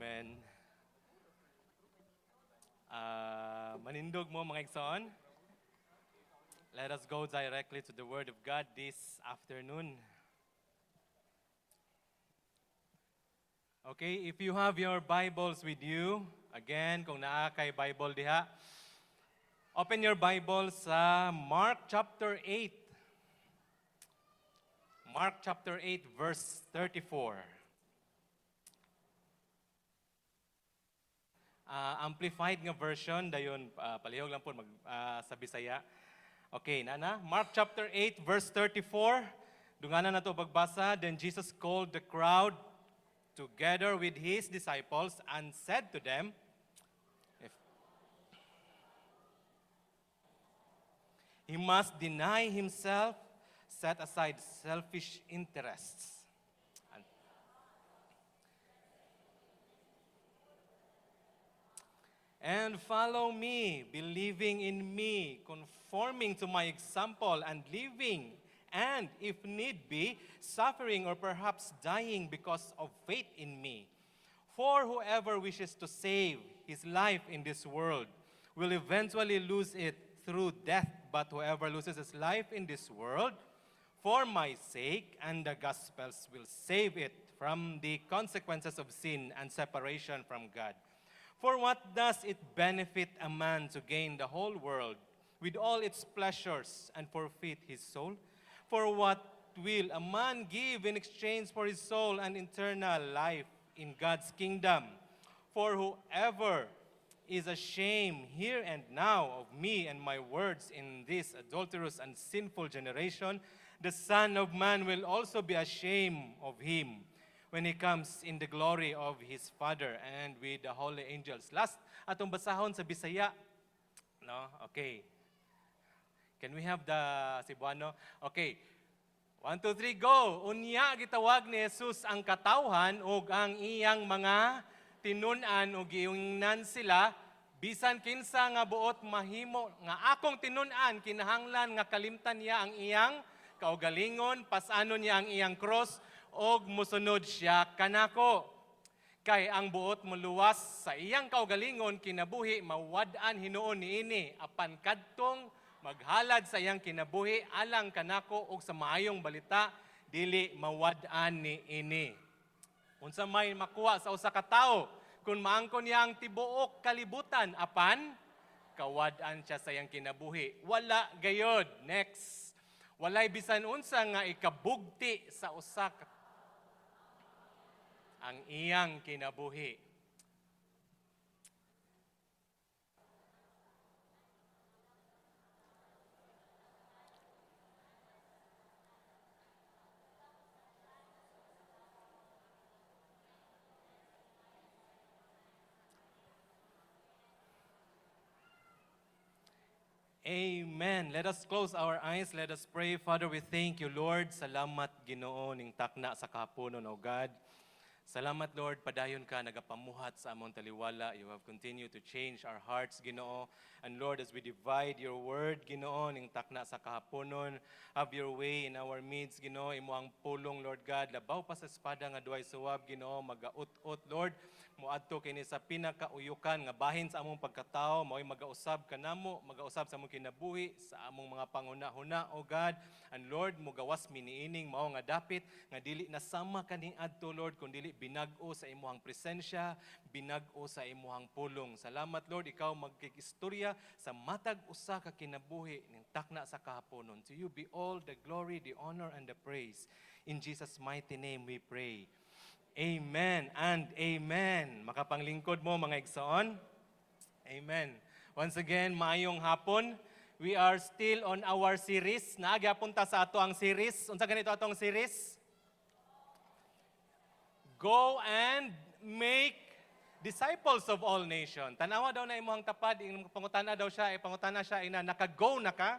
Amen. Manindog mo, mga igsoon. Let us go directly to the Word of God this afternoon. Okay, if you have your Bibles with you, again, kung naa kay Bible diha, open your Bible sa Mark chapter 8. Mark chapter 8, verse 34. Amplified nga version, dayon palihog lang po mag sa Bisaya. Okay, nana. Mark chapter 8 verse 34. Dungana na to pagbasa. "Then Jesus called the crowd together with his disciples and said to them, 'If he must deny himself, set aside selfish interests, and follow me, believing in me, conforming to my example, and living, and if need be, suffering or perhaps dying because of faith in me. For whoever wishes to save his life in this world will eventually lose it through death, but whoever loses his life in this world for my sake and the gospel's will save it from the consequences of sin and separation from God. For what does it benefit a man to gain the whole world with all its pleasures and forfeit his soul? For what will a man give in exchange for his soul and eternal life in God's kingdom? For whoever is ashamed here and now of me and my words in this adulterous and sinful generation, the Son of Man will also be ashamed of him when he comes in the glory of his Father and with the holy angels.'" Last, atong basahon sa Bisaya. No? Okay. Can we have the Cebuano? Okay. One, two, three, go! "Unya gitawag ni Jesus ang katawhan ug ang iyang mga tinun-an ug giingnan sila, 'Bisan kinsa nga buot mahimo nga akong tinun-an, kinahanglan nga kalimtan niya ang iyang kaugalingon, pasanon niya ang iyang cross ug mosunod siya kanako. Kay ang buot moluwas sa iyang kaugalingon kinabuhi, mawad-an hinuon niini, apan kadtong maghalad sa iyang kinabuhi alang kanako ug sa maayong balita, dili mawad-an niini. Unsa may makuha sa usa ka tawo kung maangkon niya ang tibuok kalibutan apan kawad-an siya sa iyang kinabuhi? Wala gayod." Next. "Walay bisan unsa nga ikabugti sa usa ka ang iyang kinabuhi." Amen. Let us close our eyes. Let us pray. Father, we thank you, Lord. Salamat, Ginoo, ning takna sa kahaponon, O God. Salamat, Lord, padayon ka nagapamuhat sa among taliwala. You have continued to change our hearts, Ginoo. And Lord, as we divide your word, Ginoo, ning takna sa kahaponon, have your way in our midst, Ginoo. Imo ang pulong, Lord God, labaw pa sa espada nga duhay suwab, Ginoo, magaut-ut, Lord. Muadto kini sa pinakauyukan nga bahin sa among pagkatao, mao'y magausab kanamo, magausab sa among kinabuhi, sa among mga panghuna-huna, O God. And Lord, mugawas mi niining mao nga dapit nga dili na sama kaniadto, Lord, kun dili binag-o sa imuhang presensya, binag-o sa imuhang pulong. Salamat, Lord, ikaw magkikistorya sa matag usa ka kinabuhi ning takna sa kahaponon. To you be all the glory, the honor, and the praise. In Jesus' mighty name we pray. Amen and amen. Makapanglingkod mo, mga igsoon. Amen. Once again, maayong hapon. We are still on our series. Naa gyapon ta sa ato ang series. Unsa ganito atong series? Go and make disciples of all nations. Tanawa daw na imong tapad, imong pangutana daw siya, eh, pangutana siya, ina, naka-go na ka?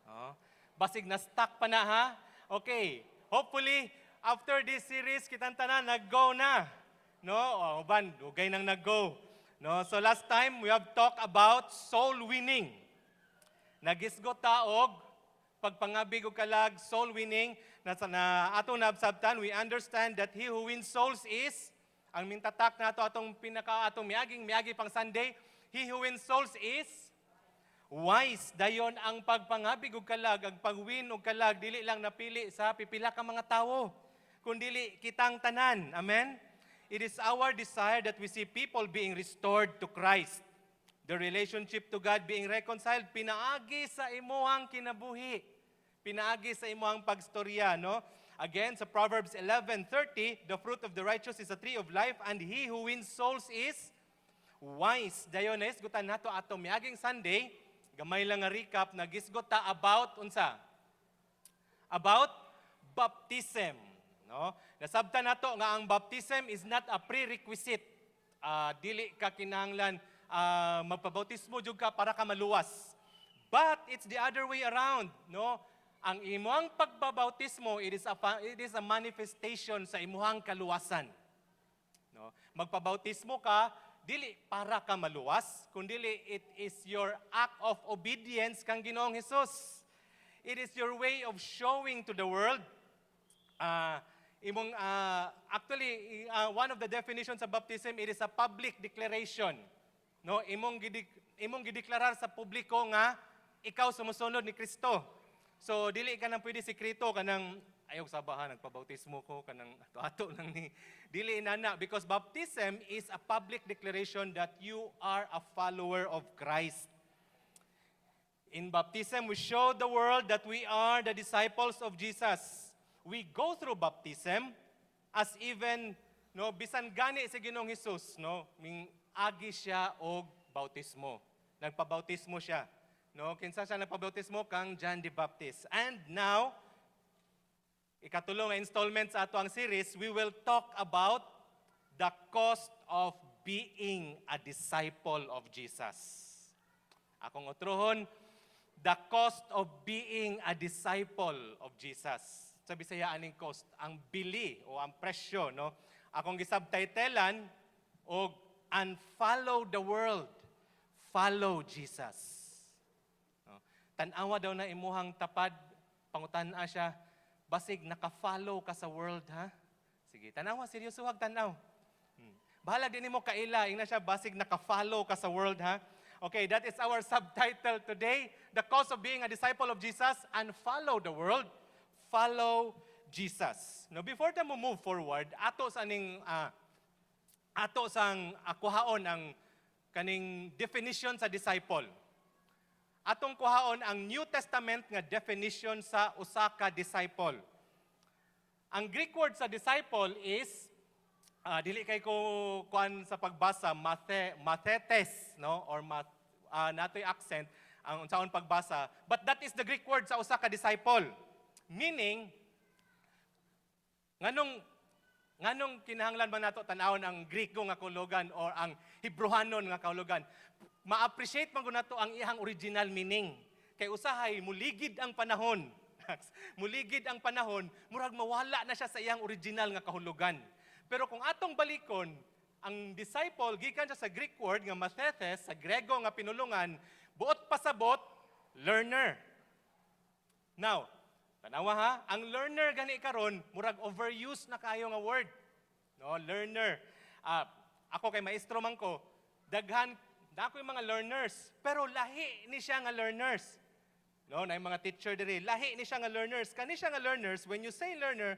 Oh. Basig na stuck pa na, ha? Okay. Hopefully, after this series, kitang tanan nag-go na. No? O, uban, dugay nang nag-go. No? So last time, we have talked about soul winning. Nagisgot ta og pagpangabig og kalag, soul winning, na atong nabsabtan, we understand that he who wins souls is a Ang mintatak nato atong pinaka atong miaging miagi pang Sunday, "He who wins souls is wise." Dayon ang pagpangabig og kalag, ang pagwin og kalag, dili lang napili sa pipila ka mga tawo, kundili kitang tanan. Amen. It is our desire that we see people being restored to Christ. The relationship to God being reconciled pinaagi sa imuhang kinabuhi. Pinaagi sa imuhang pagstorya, no? Again, sa Proverbs 11:30, "The fruit of the righteous is a tree of life, and he who wins souls is wise." Dayon nahisgutan nato ato miaging Sunday, gamay lang nga recap, nagisgot ta about unsa? About baptism, no? Nasabtan nato nga ang baptism is not a prerequisite. Dili ka kinahanglan magpabautismo jud ka para ka maluwas. But it's the other way around, no? Ang imuhang pagbabautismo, it is a manifestation sa imuhang kaluwasan. No? Magpabautismo ka dili para ka maluwas, kundili it is your act of obedience kang Ginoong Hesus. It is your way of showing to the world imong actually one of the definitions of baptism, it is a public declaration. No, imong gideklarar sa publiko nga ikaw sumusunod ni Kristo. So dili ka nang pwede sekreto, kanang ayaw sabahan nagpabautismo ko, kanang ato-ato lang ni. Dili inana, because baptism is a public declaration that you are a follower of Christ. In baptism, we show the world that we are the disciples of Jesus. We go through baptism as even, no, bisan gani si Ginoong Hesus, no, ming agi siya og bautismo. Nagpabautismo siya. No, kinsa siya nagpabautismo? Kang John the Baptist. And now, ikatulo nga installment sa ato ang series, we will talk about the cost of being a disciple of Jesus. Akong utrohon, the cost of being a disciple of Jesus. Sa Bisaya aning cost, ang bili o ang presyo, no? Akong gisubtitlean og "Unfollow the World, Follow Jesus." No? Tan-awa daw na imuhang tapad, pangutan-a siya, basig naka-follow ka sa world, ha? Sige, tanawa, seryoso hag tanaw. Bahala din nimo kaila, ingna siya, basig naka-follow ka sa world, ha? Okay, that is our subtitle today, "The Cost of Being a Disciple of Jesus, Unfollow the World, Follow Jesus." No, before ta mo move forward, ato sang kuhaon ang kaning definition sa disciple. Atong kuhaon ang New Testament nga definition sa usa ka disciple. Ang Greek word sa disciple is dili kay ko kuan sa pagbasa, mathetes, no, or natoy accent ang unsaon pagbasa, but that is the Greek word sa usa ka disciple. Meaning, nganong kinahanglan ba nato tan-awon ang Greko nga kahulugan or ang Hebrehanon nga kahulugan? Ma-appreciate man gud nato ang iyang original meaning. Kay usahay muligid ang panahon. Muligid ang panahon, murag mawala na siya sa iyang original nga kahulugan. Pero kung atong balikon, ang disciple gikan siya sa Greek word nga mathetes, sa Grego nga pinulungan, buot pasabot, learner. Now, tanawa ha, ang learner gani karon murag overuse na kayo nga word. No, learner. Ako kay maestro man ko, daghan na yung mga learners, pero lahi ni siya nga learners. No, na mga teacher diri, lahi ni siya nga learners. Kani siya nga learners, when you say learner,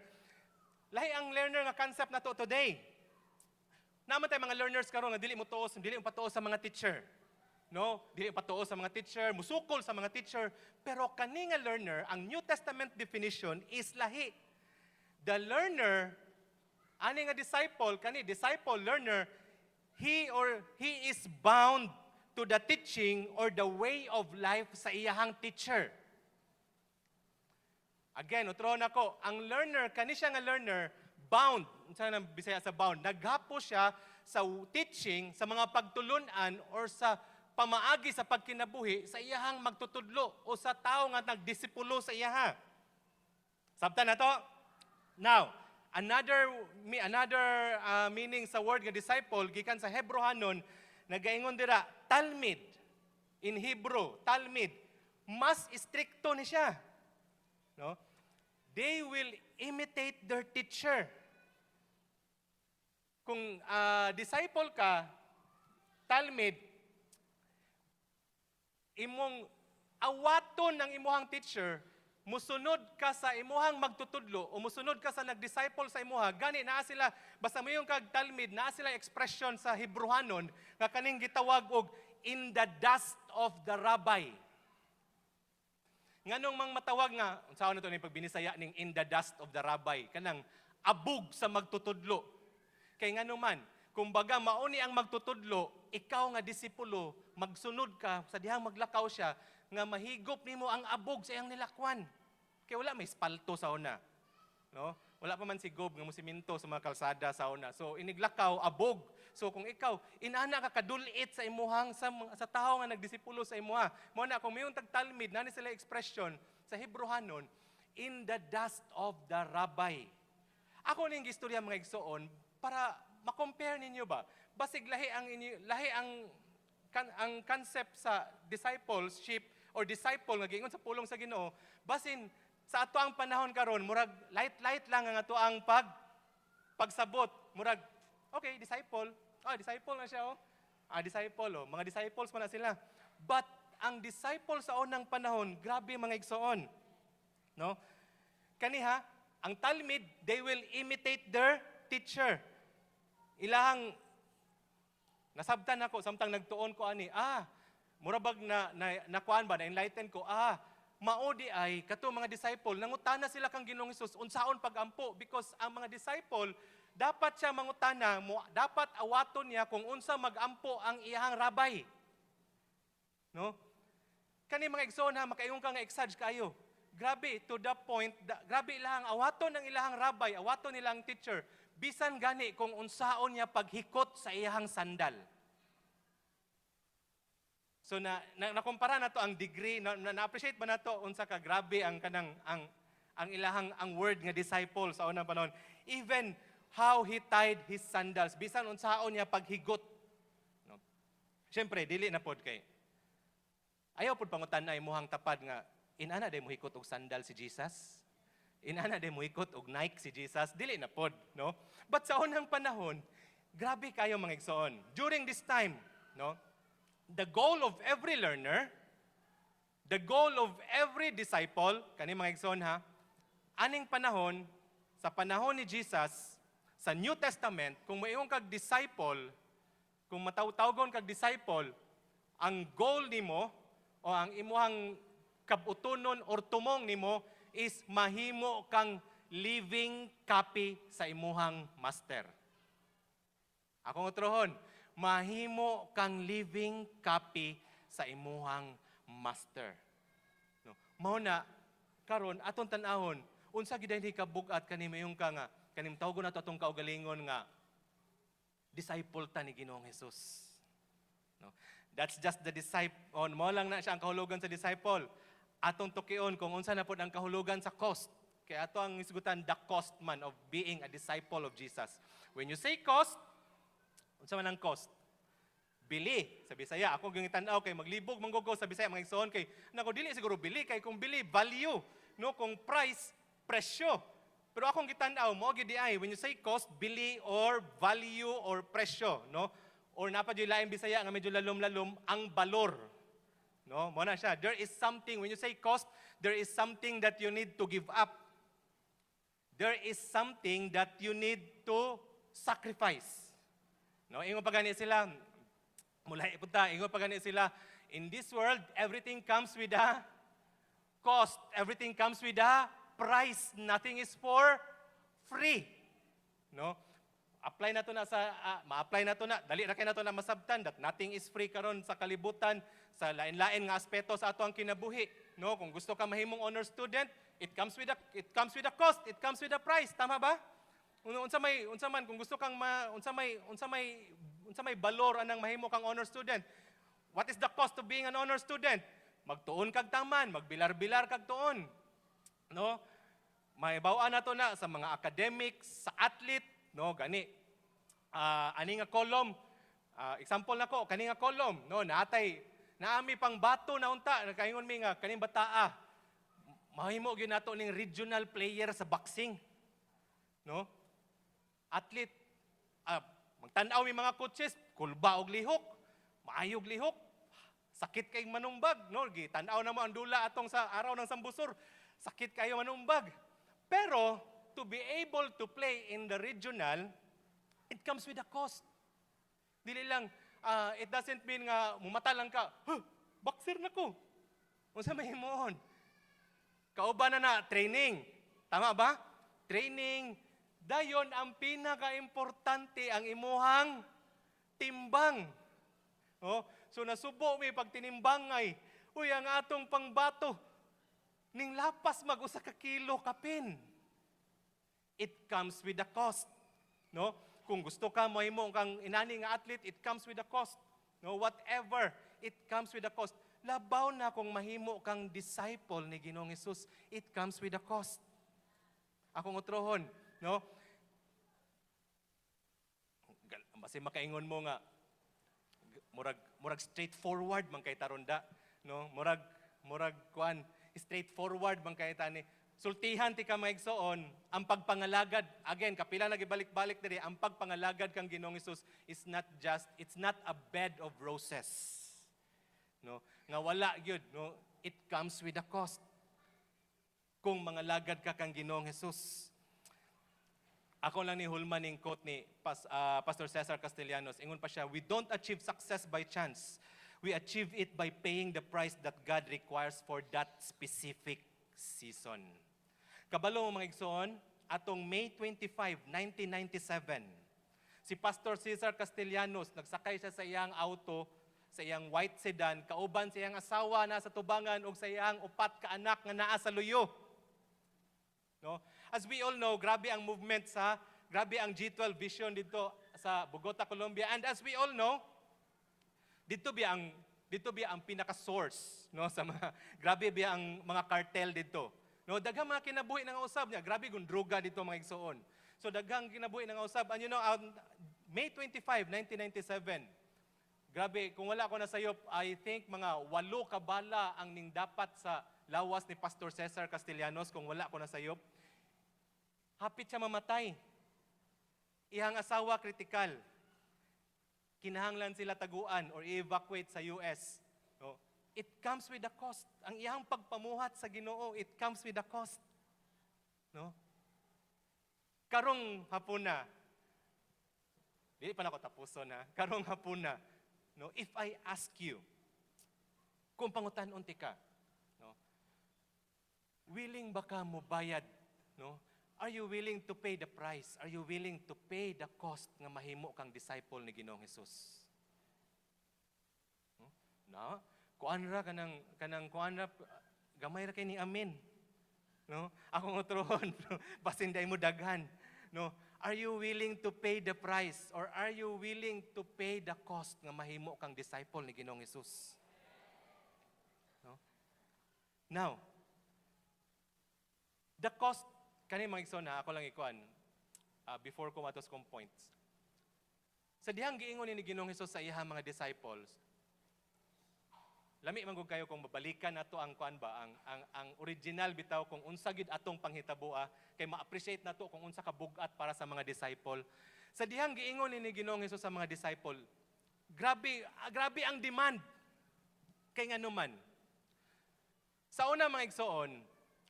lahi ang learner nga concept nato today. Naman tayo mga learners karon nga dili mo tuos, dili mo patuos sa mga teacher. No? Dili mo patuos sa mga teacher, musukol sa mga teacher, pero kani nga learner, ang New Testament definition is lahi. The learner, ani nga disciple, kani disciple learner, he or he is bound to the teaching or the way of life sa iyahang teacher. Again, utro na ko, ang learner, kani siya nga learner, bound, unsa nang Bisaya sa bound, naghapo siya sa teaching, sa mga pagtulunan or sa pamaagi sa pagkinabuhi sa iyahang magtutudlo o sa tao nga nagdisipulo sa iyaha. Sabtan na to? Now, another meaning sa word nga disciple gikan sa Hebrehanon, nagaingon dira talmid. In Hebrew, talmid, mas istrikto ni siya. No? They will imitate their teacher. Kung disciple ka, talmid, imong awaton ng imuhang teacher, musunod ka sa imuhang magtutudlo o musunod ka sa nagdisciple sa imuha. Gani naa sila, basta mo yung kag talmid, naa sila expression sa Hebrehanon nga kaning gitawag og "in the dust of the rabbi." Nganong mang matawag nga, unsaon na to ni pagbinisaya ning "in the dust of the rabbi"? Kanang abog sa magtutudlo. Kay ngano man, kumbaga mauni ang magtutudlo, ikaw nga disipulo, magsunod ka sa dihang maglakaw siya, nga mahigop nimo ang abog sa iyang nilakwan. Kay wala may espalto sa una. No? Wala pa man si Gob nga mo simento sa mga kalsada sa una. So iniglakaw abog. So kung ikaw inana ka kadulit sa imuhang sa tawo nga nagdisipulo sa imuha. Mo na kung mayong tagtalmid nani sila expression sa Hebrehanon, "in the dust of the rabbi." Ako ning gistorya, mga igsoon, para ma-compare ninyo ba? Basig lahi ang inyo, lahi ang concept sa discipleship or disciple nga giingon sa pulong sa Ginoo. Basin sa ato ang panahon karon, murag light light lang ang ato ang pagsabot, murag okay, disciple, oh, disciple na siya, oh, disciple, oh, mga disciples man na sila. But ang disciple sa unang panahon, grabe, mga igsoon, no? Kaniha ang talmid, they will imitate their teacher. Ilahang nasabtan ako samtang nagtuon ko ani, mura bag na nakuan ba, na enlighten ko, mao di ay kato mga disciple nangutana sila kang Ginoong Hesus unsaon pagampo, because ang mga disciple dapat siya mangutana mo, dapat awaton niya kung unsa magampo ang iyahang rabbi, no? Kani, mga igsoon ha, makaingon ka nga exage kayo. Grabe to the point da, grabe ilahang awaton ang ilahang rabbi, awaton nilang teacher, bisan gani kung unsaon niya paghikot sa iyahang sandal. So na nakumpara nato ang degree na, na-appreciate ba nato unsa ka grabe ang kanang ang ilahang ang word nga disciple sa unang panahon? Even how he tied his sandals, bisan unsaon niya paghigot, no? Syempre dili na pod kay ayaw pod pangutan na imuhang tapad nga inana day mohikot og sandal si Jesus, inana day mohikot og Nike si Jesus. Dili na pod, no? But sa unang panahon, grabe kayo, mga igsoon. During this time, no, the goal of every learner, the goal of every disciple, kani, mga igsoon ha, aning panahon, sa panahon ni Jesus, sa New Testament, kung moingon kag disciple, kung mataw-tawgon kag disciple, ang goal nimo o ang imuhang kabutonon or tumong nimo is mahimo kang living copy sa imuhang master. Akong utrohon, mahimo kang living copy sa imuhang master. No. Mao na karon aton tan-awon unsa gid ni kabugat kani mayong ka nga kaning tawgon nato atong kaugalingon nga disciple ta ni Ginoong Hesus. No. That's just the disciple. On mo lang na siya ang kahulugan sa disciple. Atong tukion kung unsa na pod ang kahulugan sa cost. Kaya ato ang isgutan, the cost man of being a disciple of Jesus. When you say cost, unsa man ang cost? Bili sa Bisaya. Ako gyung tan-aw kay maglibog man ko sa Bisaya, mga igsoon, kay nako, dili siguro bili, kay kung bili, value, no? Kung price, presyo. Pero akong gitan-aw mo gid ay when you say cost, bili or value or presyo, no? Or napa jud laing Bisaya nga medyo lalom-lalom, ang balor. No, mo na siya. There is something, when you say cost, there is something that you need to give up. There is something that you need to sacrifice. No, ingon pa gani sila, mula punta, ingon pa gani sila, in this world, everything comes with a cost. Everything comes with a price. Nothing is for free. No? Apply na to na sa ma-apply na to na, dali ra kay nato na masabtan that nothing is free karon sa kalibutan, sa lain-lain nga aspeto sa ato ang kinabuhi, no? Kung gusto ka mahimong honor student, it comes with a cost, it comes with a price. Tama ba? Unsa man kung gusto kang ma, unsa may balor anang mahimo kang honor student? What is the cost of being an honor student? Magtuon kag taman, magbilar-bilar kag tuon. No? May bawaan nato na sa mga academics, sa athlete, no, gani. Ani nga column, example nako, kani nga column, no, naatay naami pang bato na unta, nakaingon mi nga kaning bataa. Mahimo gyud nato ning regional player sa boxing. No? Athlete, Magtan-aw mi mga coaches, kulba og lihok, maayog lihok. Sakit kay manumbag, no? Tan-aw na mo ang dula atong sa araw ng Sambusor. Sakit kayo manumbag. Pero to be able to play in the regional, it comes with a cost. Dili lang, it doesn't mean nga mumata lang ka, "Huh, boxer na ko." Unsa may himuon? Kauban na na training. Tama ba? Training. Dayon ang pinaka-importante, ang imuhang timbang. Oh, so nasubo mi pag tinimbang ay, uy, ang atong pangbato ning lapas mag 1 ka kilo kapin. It comes with a cost. No? Kung gusto ka mahimo kang inani nga athlete, it comes with a cost. No, whatever, it comes with a cost. Labaw na kung mahimo kang disciple ni Ginoong Hesus, it comes with a cost. Akong utrohon, no? Basi makaingon mo nga murag straightforward man kay taronda, no? Murag kuan, straightforward man kay tani. Sultihan ti ka, mga igsoon, ang pagpangalagad, again, kapila nagibalik-balik diri, ang pagpangalagad kang Ginoong Hesus is not just, it's not a bed of roses. No? Nga wala gyud, no? It comes with a cost. Kung mangalagad ka kang Ginoong Hesus. Ako lang ni hulman ning quote ni Pastor Cesar Castellanos. Ingon pa siya, "We don't achieve success by chance. We achieve it by paying the price that God requires for that specific season." Kabalo mo, mga igsoon, atong May 25, 1997, si Pastor Cesar Castellanos, nagsakay siya sa iyang auto, sa iyang white sedan, kauban sa iyang asawa na sa tubangan ug sa iyang upat ka anak nga naa sa luyo. No? As we all know, grabe ang movement sa, grabe ang G12 vision dito sa Bogota, Colombia. And as we all know, dito biya ang pinaka-source, no, sa mga grabe biya ang mga cartel dito. No, daghang mga kinabuhi nga usab niya, grabe gun droga dito, mga igsoon. So daghang kinabuhi nga usab. And May 25, 1997, grabe, kung wala ko nasayop, I think mga walo ka bala ang ning dapat sa lawas ni Pastor Cesar Castellanos, kung wala ko nasayop. Hapit siya mamatay. Iyang asawa, kritikal. Kinahanglan sila taguan or i-evacuate sa US. No? It comes with a cost. Ang iyang pagpamuhat sa Ginoo, it comes with a cost. No? Karong hapuna, dili pa nako tapuson ha. Karong hapuna, no, if I ask you, kung pangutan-on tika, no, willing ba ka mo bayad, no? Are you willing to pay the price? Are you willing to pay the cost nga mahimo kang disciple ni Ginoong Hesus? No? Na, kuan ra kanang kuan ra, gamay ra kay ni amin. No? Akong utrohon, basin day mo daghan. No? Are you willing to pay the price or are you willing to pay the cost nga mahimo kang disciple ni Ginoong Hesus? No? Now, the cost kani, mga igsoon ha, ako lang ikuan before ko matos kong points. Sa dihang giingon ni Ginoong Hesus sa iyang mga disciples, lami man gud kayo kung babalikan nato ang kuan ba, ang original bitaw, kung unsa gid atong panghitaboa, kay ma-appreciate nato kung unsa ka bug-at para sa mga disciple. Sa dihang giingon ni Ginoong Hesus sa mga disciple, grabe grabe ang demand. Kay nganuman, sa una, mga igsoon,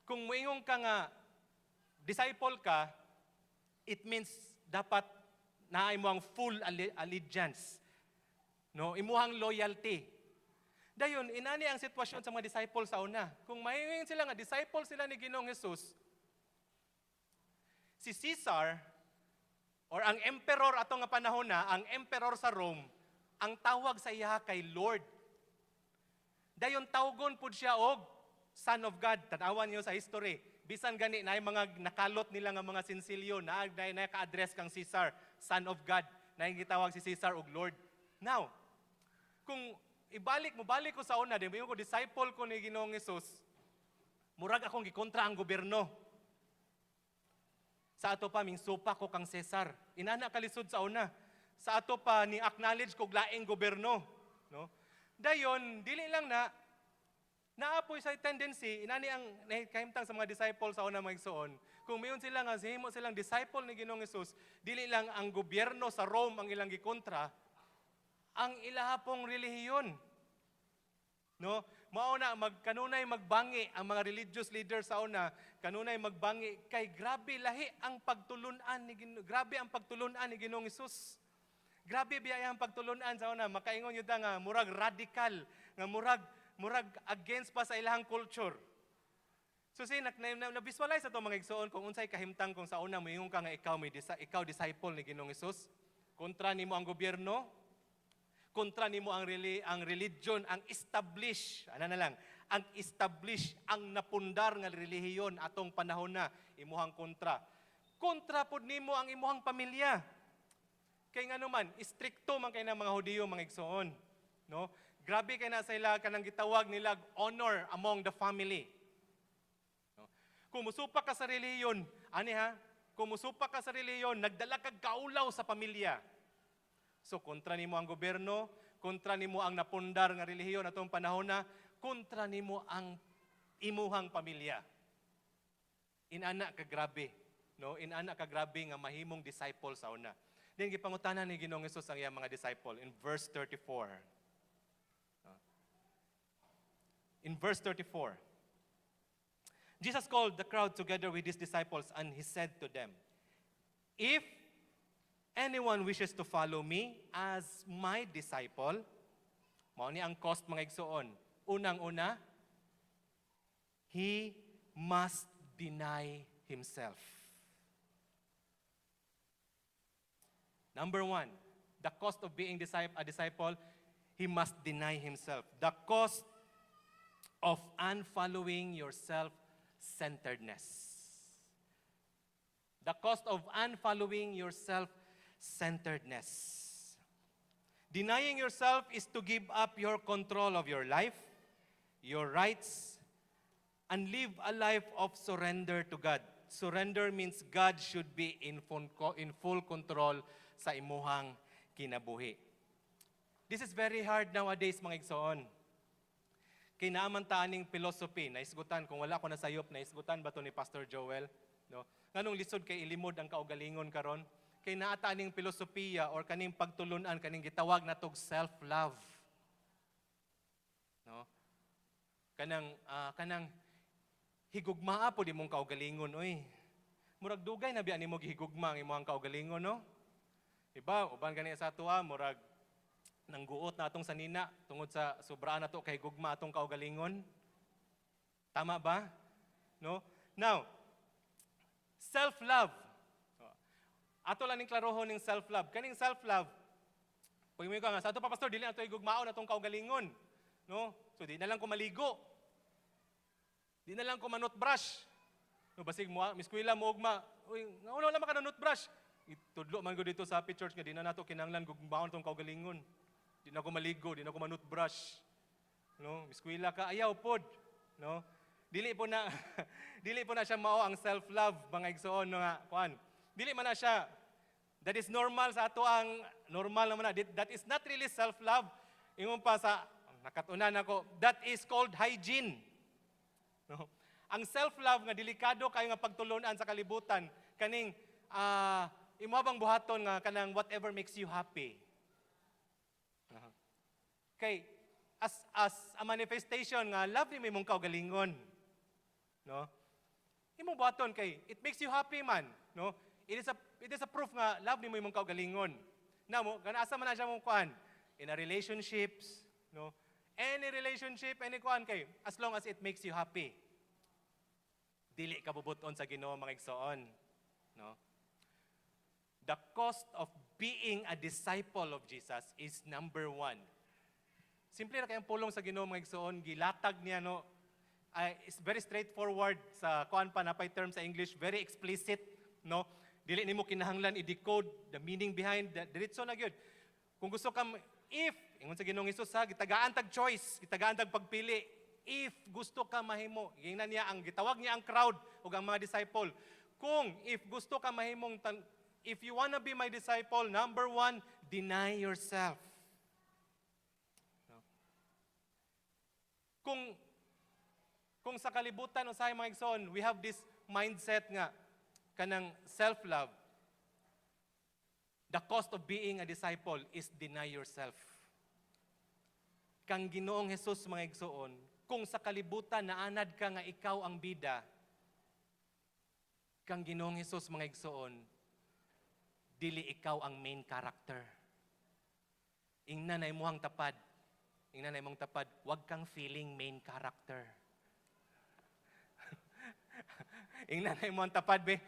kung muingon ka nga disciple ka, it means dapat naay mo ang full allegiance. No, imuhang loyalty. Dayon, inani ang sitwasyon sa mga disciple sa una. Kung mahingon sila nga disciple sila ni Ginoong Hesus, si Caesar or ang emperor ato nga panahon na, ang emperor sa Rome, ang tawag sa iya kay Lord. Dayon tawgon pud siya og Son of God. Tanawan niyo sa history. Bisan gani na mga nakalot nila nga mga sinsilyo na ka-address kang Caesar, Son of God. Na gitawag si Caesar og Lord. Now, kung ibalik mo balik ko sa una, di mo ko disciple ko ni Ginoong Hesus, murag akong gikontra ang gobyerno. Sa ato pa mingsupak ko kang Cesar. Inana kalisod sa una. Sa ato pa ni acknowledge kog laing gobyerno, no? Dayon dili lang na naapoy sa tendency, inani ang kahimtang sa mga disciple sa una, mga igsoon. Kung miingon sila nga himo silang disciple ni Ginoong Hesus, dili lang ang gobyerno sa Rome ang ilang gikontra, ang ilaha pong relihiyon. No? Mao na magkanunay magbangi ang mga religious leaders sa una, kanunay magbangi kay grabe lahi ang pagtulunan ni Gino, grabe ang pagtulunan ni Ginoong Hesus. Grabe biya ang pagtulunan sa una, makaingon gyud ta nga murag radical, nga murag against pa sa ilahang culture. So say na visualize ato, mga igsoon, kung unsay kahimtang kung sa una moingon ka nga ikaw disciple ni Ginoong Hesus, kontra nimo ang gobyerno, kontra nimo ang religion, ang establish, ana na lang, ang establish, ang napundar nga relihiyon atong panahon na imuhang kontra. Kontra pud nimo ang imuhang pamilya. Kay ngano man, istrikto man kay na mga Hudiyo, mga igsoon, no? Grabe kay na sa ila kanang gitawag nila honor among the family. No? Kung musupak ka sa relihiyon, ani ha, kung musupak ka sa relihiyon, nagdala kag kaulaw sa pamilya. So kontra nimo ang gobyerno, kontra nimo ang napundar nga relihiyon atong panahon na, kontra nimo ang imuhang pamilya. Inana ka grabe, no? Inana ka grabe nga mahimong disciple sa una. Then gipangutana ni Ginoong Hesus ang iyang mga disciple in verse 34. No? In verse 34, Jesus called the crowd together with his disciples and he said to them, "If anyone wishes to follow me as my disciple," mao ni ang cost, mga igsoon. Unang-una, he must deny himself. Number one, the cost of being a disciple, he must deny himself. The cost of unfollowing your self-centeredness. The cost of unfollowing your self-centeredness. Denying yourself is to give up your control of your life, your rights, and live a life of surrender to God. Surrender means God should be in full control sa imuhang kinabuhi. This is very hard nowadays, mga igsoon. Kay naa man ta aning philosophy, naisgutan, kung wala ko nasayop, naisgutan ba to ni Pastor Joel? No? Nganong lisod kay ilimod ang kaugalingon karon? Kay naa ta aning filosofiya or kaning pagtulunan, kaning gitawag natog self-love. No? Kanang higugmaa pod imong kaugalingon oy. Murag dugay na biya nimo gihigugma ang imong kaugalingon, no? Diba? Uban gani sa atoa, murag nangguot na atong sanina tungod sa sobraan nato kay gugma atong kaugalingon. Tama ba? No? Now, self-love. Ato lang ning klarohon ning self-love. Kaning self-love, pag mo ka nga, sa ato pa, "Pastor, dili nato higugmaon atong kaugalingon." No? So di na lang ko maligo. Di na lang ko manutbrush. No, basig mo, miskwela mo ugma, "Uy, nga wala man ka na-toothbrush." Itudlo man ko dito sa Happy Church nga di na nato kinahanglan gugmaon atong kaugalingon. Di na ko maligo, di na ko manutbrush. No, miskwela ka, ayaw pod. No? Dili po na siya mao ang self-love, mga igsoon, no, nga kuan. Dili man na siya. That is normal sa ato, ang normal naman na. That is not really self-love. Ingon pa sa nakatunan ako, that is called hygiene. No? Ang self-love nga delikado kayo nga pagtulunan sa kalibutan, kaning imo bang buhaton nga kanang whatever makes you happy. Kay as a manifestation nga love ni imong kaugalingon. No? Imong buhaton kay it makes you happy man, no? It is a proof nga love nimo imong kaugalingon. Na mo kana asa man na siya mong kuan in a relationships, no? Any relationship, any kuan kay as long as it makes you happy. Dili ka bubuton sa Ginoo, mga igsoon, no? The cost of being a disciple of Jesus is number one. Simple ra kayong pulong sa Ginoo, mga igsoon, gilatag niya, no. Ay, it's very straightforward sa kuan pa napay term sa English, very explicit, no? Dili nimo kinahanglan i-decode the meaning behind the diretso na gyud. Kung gusto ka, if ingon sa Ginoong Hesus ha, gitagaan tag choice, gitagaan tag pagpili. If gusto ka mahimo, gingnan niya ang gitawag niya ang crowd ug ang mga disciple. Kung if gusto ka mahimong if you wanna be my disciple, number one, deny yourself. No? Kung sa kalibutan usahay, mga igsoon, we have this mindset nga Kanang self-love, the cost of being a disciple is deny yourself. Kang Ginoong Hesus, mga igsoon, kung sa kalibutan naanad ka nga ikaw ang bida, kang Ginoong Hesus, mga igsoon, dili ikaw ang main character. Ingna na imuhang tapad. Ingna na imong tapad, wag kang feeling main character. Ingna na imong tapad be.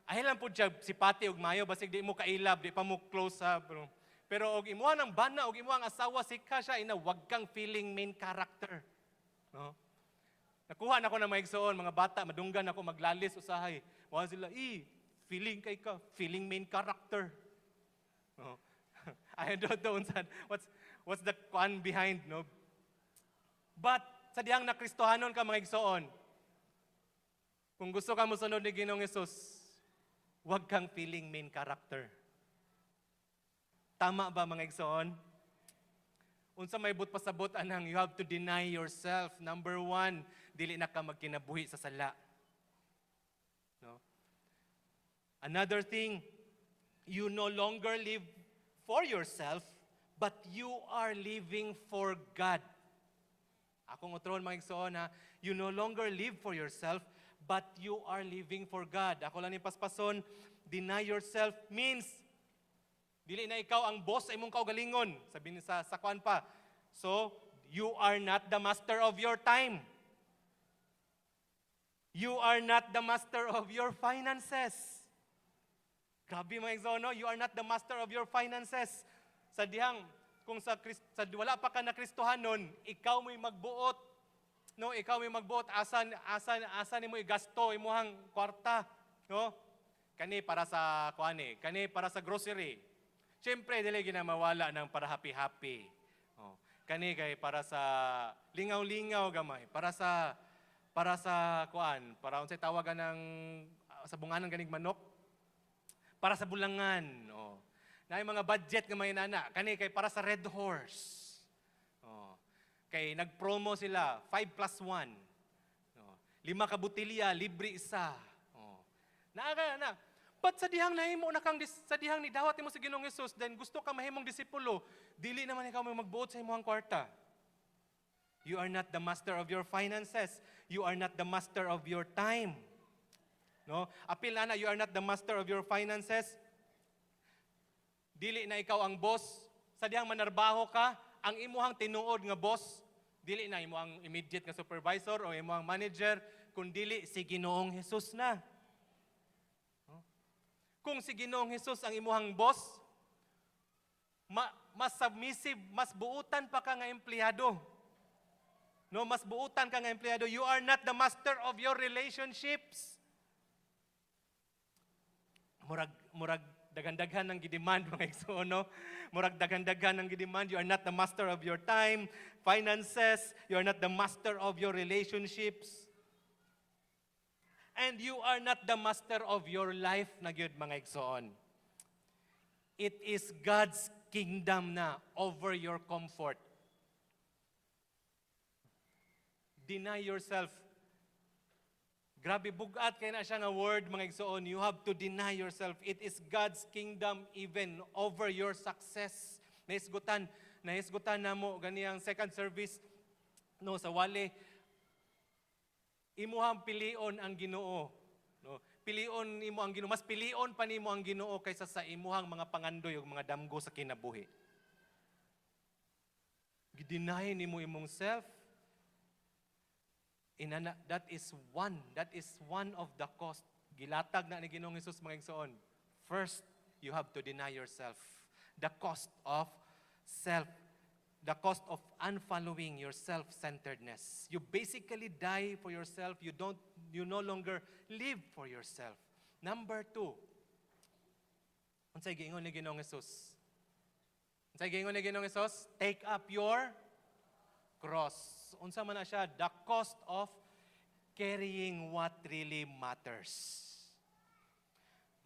Ay lang pud siya si Pati og mayo, basig di mo kailab, di pa mo close ha, pero og imuha ng bana og imuhang asawa sikha siya ina, wag kang feeling main character. No? Nakuha na ko na mga igsoon, mga bata, madunggan ako maglalis usahay. Wa sila, "Eh, feeling kay ka, feeling main character." No? I don't know unsa, what's the kwan behind, no? But sa dihang na Kristohanon ka, mga igsoon, kung gusto ka mosunod ni Ginoong Hesus, wag kang feeling main character. Tama ba, mga igsoon? Unsa may buot pasabot anang you have to deny yourself? Number one, dili na ka magkinabuhi sa sala. No? Another thing, you no longer live for yourself, but you are living for God. Akong utron, mga igsoon ha, you no longer live for yourself, but you are living for God. Ako lang ni paspason, deny yourself means dili na ikaw ang boss sa imong kaugalingon. Sabi ni sa kwan pa. So, you are not the master of your time. You are not the master of your finances. Grabe, mga igsoon, no? You are not the master of your finances. Sa dihang, kung sa wala pa ka na Kristohanon, ikaw mo'y magbuot. No, ikaw mo'y magbuot asa nimo igasto imuhang kwarta, no? Kani para sa kuan eh, kani para sa grocery. Siyempre dili ginamawala ng para happy-happy. Oh, kani kay para sa lingaw-lingaw gamay, para sa kuan, para unsay tawagan ng sa bunganan ganig manok, para sa bulangan. Oh. Naay mga budget nga may nana. Kani kay para sa Red Horse. Oh. Kay nagpromo sila, 5 plus 1. Oh. 5 ka botelya, libre isa. Oh. Naa ka na. But sa dihang nahimo na kang sa dihang nidawat nimo sa Ginoong Hesus, then gusto ka mahimong disipulo, dili naman ikaw may magbuot sa imong kwarta. You are not the master of your finances. You are not the master of your time. No? Apil na na, you are not the master of your finances. Dili na ikaw ang boss. Sa dihang manarbaho ka, ang imuhang tinuod nga boss, dili na imuhang immediate nga supervisor o imuhang manager, kundili si Ginoong Hesus na. No? Kung si Ginoong Hesus ang imuhang boss, mas submissive, mas buutan pa ka nga empleyado. No, mas buutan ka nga empleyado. You are not the master of your relationships. Murag daghan-daghan ng gidemand, mga igsoon, no? Murag daghan-daghan ng gidemand. You are not the master of your time, finances, you are not the master of your relationships. And you are not the master of your life na gyud, mga igsoon. It is God's kingdom na over your comfort. Deny yourself. Grabe, bugat kay na siya nga word, mga igsoon. You have to deny yourself. It is God's kingdom even over your success. Nahisgutan namo ganiyang second service, no, sa wali. Imuhang pilion ang Ginoo. No? Pilion nimo ang Ginoo. Mas pilion pa nimo ang Ginoo kaysa sa imuhang mga pangandoy ug mga damgo sa kinabuhi. Gi-deny nimo imong self. Inana, that is one of the cost. Gilatag na ni Ginoong Hesus, mga igsoon. First, you have to deny yourself. The cost of self, the cost of unfollowing your self-centeredness. You basically die for yourself. You no longer live for yourself. Number two, unsay giingon ni Ginoong Hesus? Unsay giingon ni Ginoong Hesus? Take up your cross. Unsa man na siya? The cost of carrying what really matters.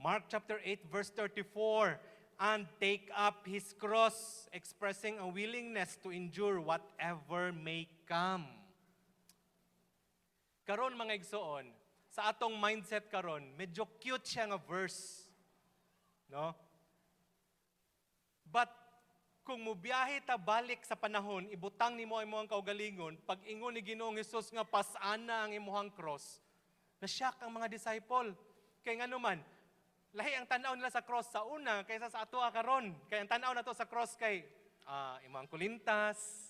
Mark chapter 8 verse 34, "And take up his cross," expressing a willingness to endure whatever may come. Karon, mga igsoon, sa Sa atong mindset karon, medyo cute siya nga verse. No? But kung mubiyahe ta balik sa panahon, ibutang nimo ang imong kaugalingon, pag ingon ni Ginoong Hesus nga pas-ana ang imong cross, na-shock ang mga disciple. Kay ngano man, lahi ang tan-aw nila sa cross sa una kaysa sa atoa karon. Kay ang tan-aw nato sa cross kay imong kulintas,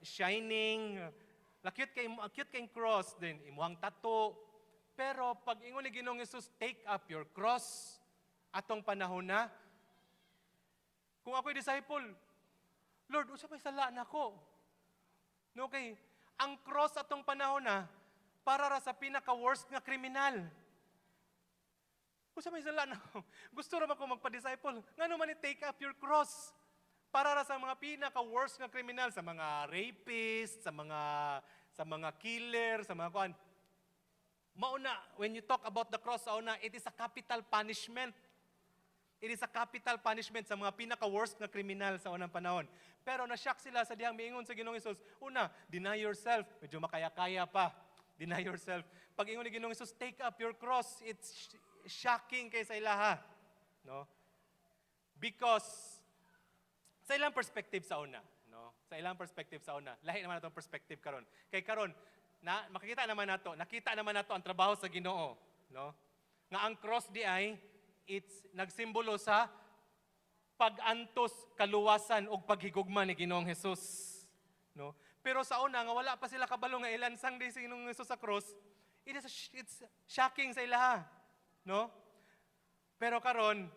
shining, la cute kay cute kay cross din, imong tattoo. Pero pag ingon ni Ginoong Hesus, "Take up your cross," atong panahon na, kung ako'y disciple, "Lord, unsa may sala nako?" No, kay ang cross atong panahon na para ra sa pinaka-worst nga kriminal. Unsa may sala nako? Gusto ra man ko magpa-disciple. Ngano man ni "Take up your cross"? Para ra sa mga pinaka-worst nga kriminal, sa mga rapist, sa mga killer, sa mga kuan. Mauna, when you talk about the cross sa una, it is a capital punishment. It is a capital punishment sa mga pinaka-worst nga kriminal sa unang panahon. Pero na-shock sila sa dihang miingon sa Ginoong Hesus, una, "Deny yourself." Medyo makaya-kaya pa. "Deny yourself." Pag ingon ni Ginoong Hesus, "Take up your cross," it's shocking kay sa ilaha. No? Because sa ilang perspective sa una, no? Sa ilang perspective sa una, lahi naman atong perspective karon. Kay karon, na makikita naman nato, nakita naman nato ang trabaho sa Ginoo, no? Nga ang cross di ay it's nagsimbolo sa pag-antos, kaluwasan ug paghigugma ni Ginoong Hesus, no? Pero sa una nga wala pa sila kabalo nga ilansang di si Ginoong Hesus sa cross, it's shocking sa ilaha, no? Pero karon,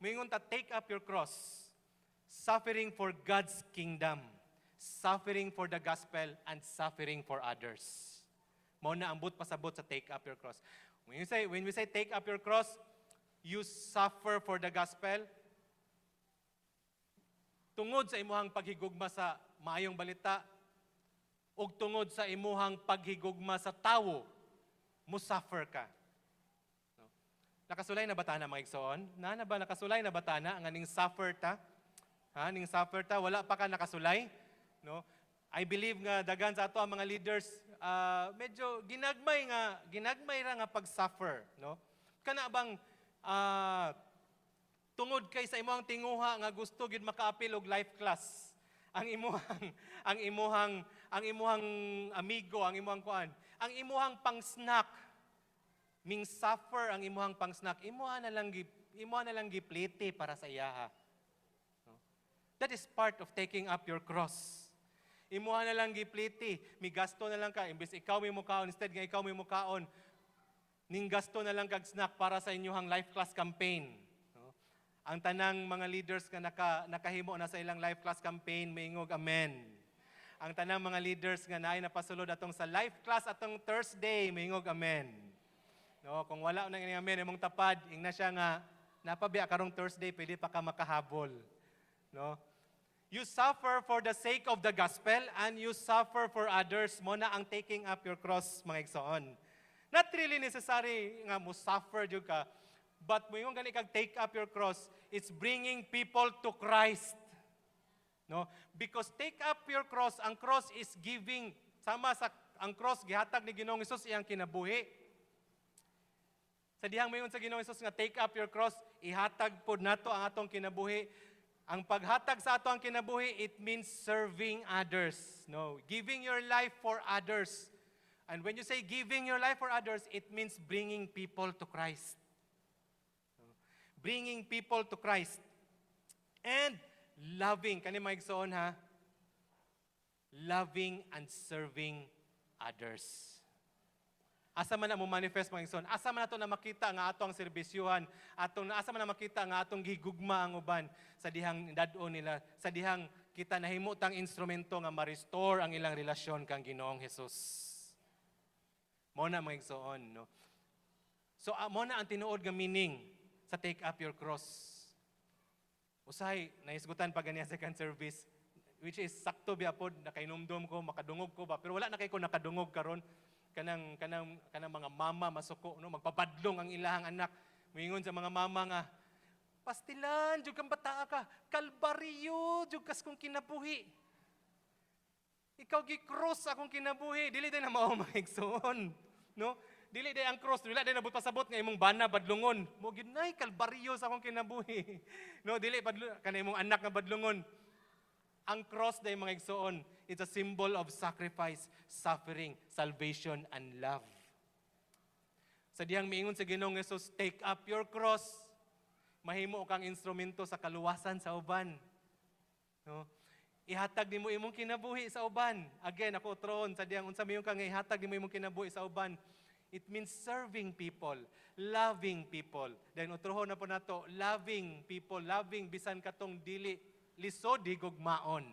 moingon ta, "Take up your cross." Suffering for God's kingdom, suffering for the gospel, and suffering for others. Mao na ang buot pasabot sa "Take up your cross." When we say "Take up your cross," you suffer for the gospel. Tungod sa imuhang paghigugma sa maayong balita, ug tungod sa imuhang paghigugma sa tawo, mo suffer ka. No? Nakasulay na ba ta na, mga igsoon? Na na ba nakasulay na ba ta na nga ning suffer ta? Ha, ning suffer ta, wala pa ka nakasulay, no? I believe nga daghan sa ato ang mga leaders, medyo ginagmay ra nga pag-suffer, no? Kana bang tungod kay sa imong tinguha nga gusto gyud makaapil og life class ang imuhang amigo, ang imuhang kuan, ang imuhang pang-snack, ming suffer ang imuhang pang-snack, imuha na lang giplite para sa iyaha. No? That is part of taking up your cross. Imuha na lang gipliti, migasto na lang ka, imbes ikaw may mukaon, instead nga ikaw may mukaon, ning gasto na lang kag snack para sa inyong life class campaign. No? Ang tanang mga leaders nga nakahimo na sa ilang life class campaign, maingog amen. Ang tanang mga leaders nga naay napasulod atong sa life class atong Thursday, maingog amen. No, kung wala nang ining amen imong tapad, ingna siya nga napabiya karong Thursday, pwede pa ka makahabol. No? You suffer for the sake of the gospel and you suffer for others. Mao na ang taking up your cross, mga igsoon. Not really necessary nga mo suffer jud ka, but moingon gani kag "Take up your cross," it's bringing people to Christ. No? Because "Take up your cross," ang cross is giving, sama sa ang cross gihatag ni Ginoong Hesus iyang kinabuhi. Sa dihang moingon sa Ginoong Hesus nga "Take up your cross," ihatag pod nato ang atong kinabuhi. Ang paghatag sa ato ang kinabuhi, it means serving others. No, giving your life for others. And when you say giving your life for others, it means bringing people to Christ. Bringing people to Christ. And loving, kani mga igsoon ha, loving and serving others. Asa man na mo manifest, mga igsoon? Asa man nato na makita nga ato ang serbisyuhan? Atong asa man na makita nga atong gigugma ang uban sa dihang dad-on nila, sa dihang kita nahimo tang instrumento nga ma-restore ang ilang relasyon kang Ginoong Hesus. Mao na, mga igsoon, no? So mao na ang tinuod nga meaning sa "Take up your cross." Usahay nahisgutan pa ganiya second service, which is sakto biya pod, nakainumdum ko, makadungog ko ba, pero wala na kay ko nakadungog karon, kanang mga mama masuko, no, magpabadlong ang ilahang anak. Moingon sa mga mama nga, "Pastilan jud kang bataa ka, kalbaryo jud kas kong kinabuhi. Ikaw gi-cross akong kinabuhi." Dili din na mao, mga igsoon, no? Dili diay ang cross, dili diay nabot pasabot nga imong bana badlungon. Mao gyud nay kalbaryo sa akong kinabuhi. No, dili badlo kanang imong anak nga badlungon. Ang cross diay, mga igsoon, it's a symbol of sacrifice, suffering, salvation, and love. Sa dihang miingon sa Ginoong Jesus, "Take up your cross." Mahimo kang instrumento sa kaluwasan sa uban. No? Ihatag nimo imong kinabuhi sa uban. Again, ako utroon sa dihang unsa mayon ka nga ihatag nimo imong kinabuhi sa uban. It means serving people, loving people. Then utrohon na pod nato, loving people, loving bisan katong dili lisod higugmaon.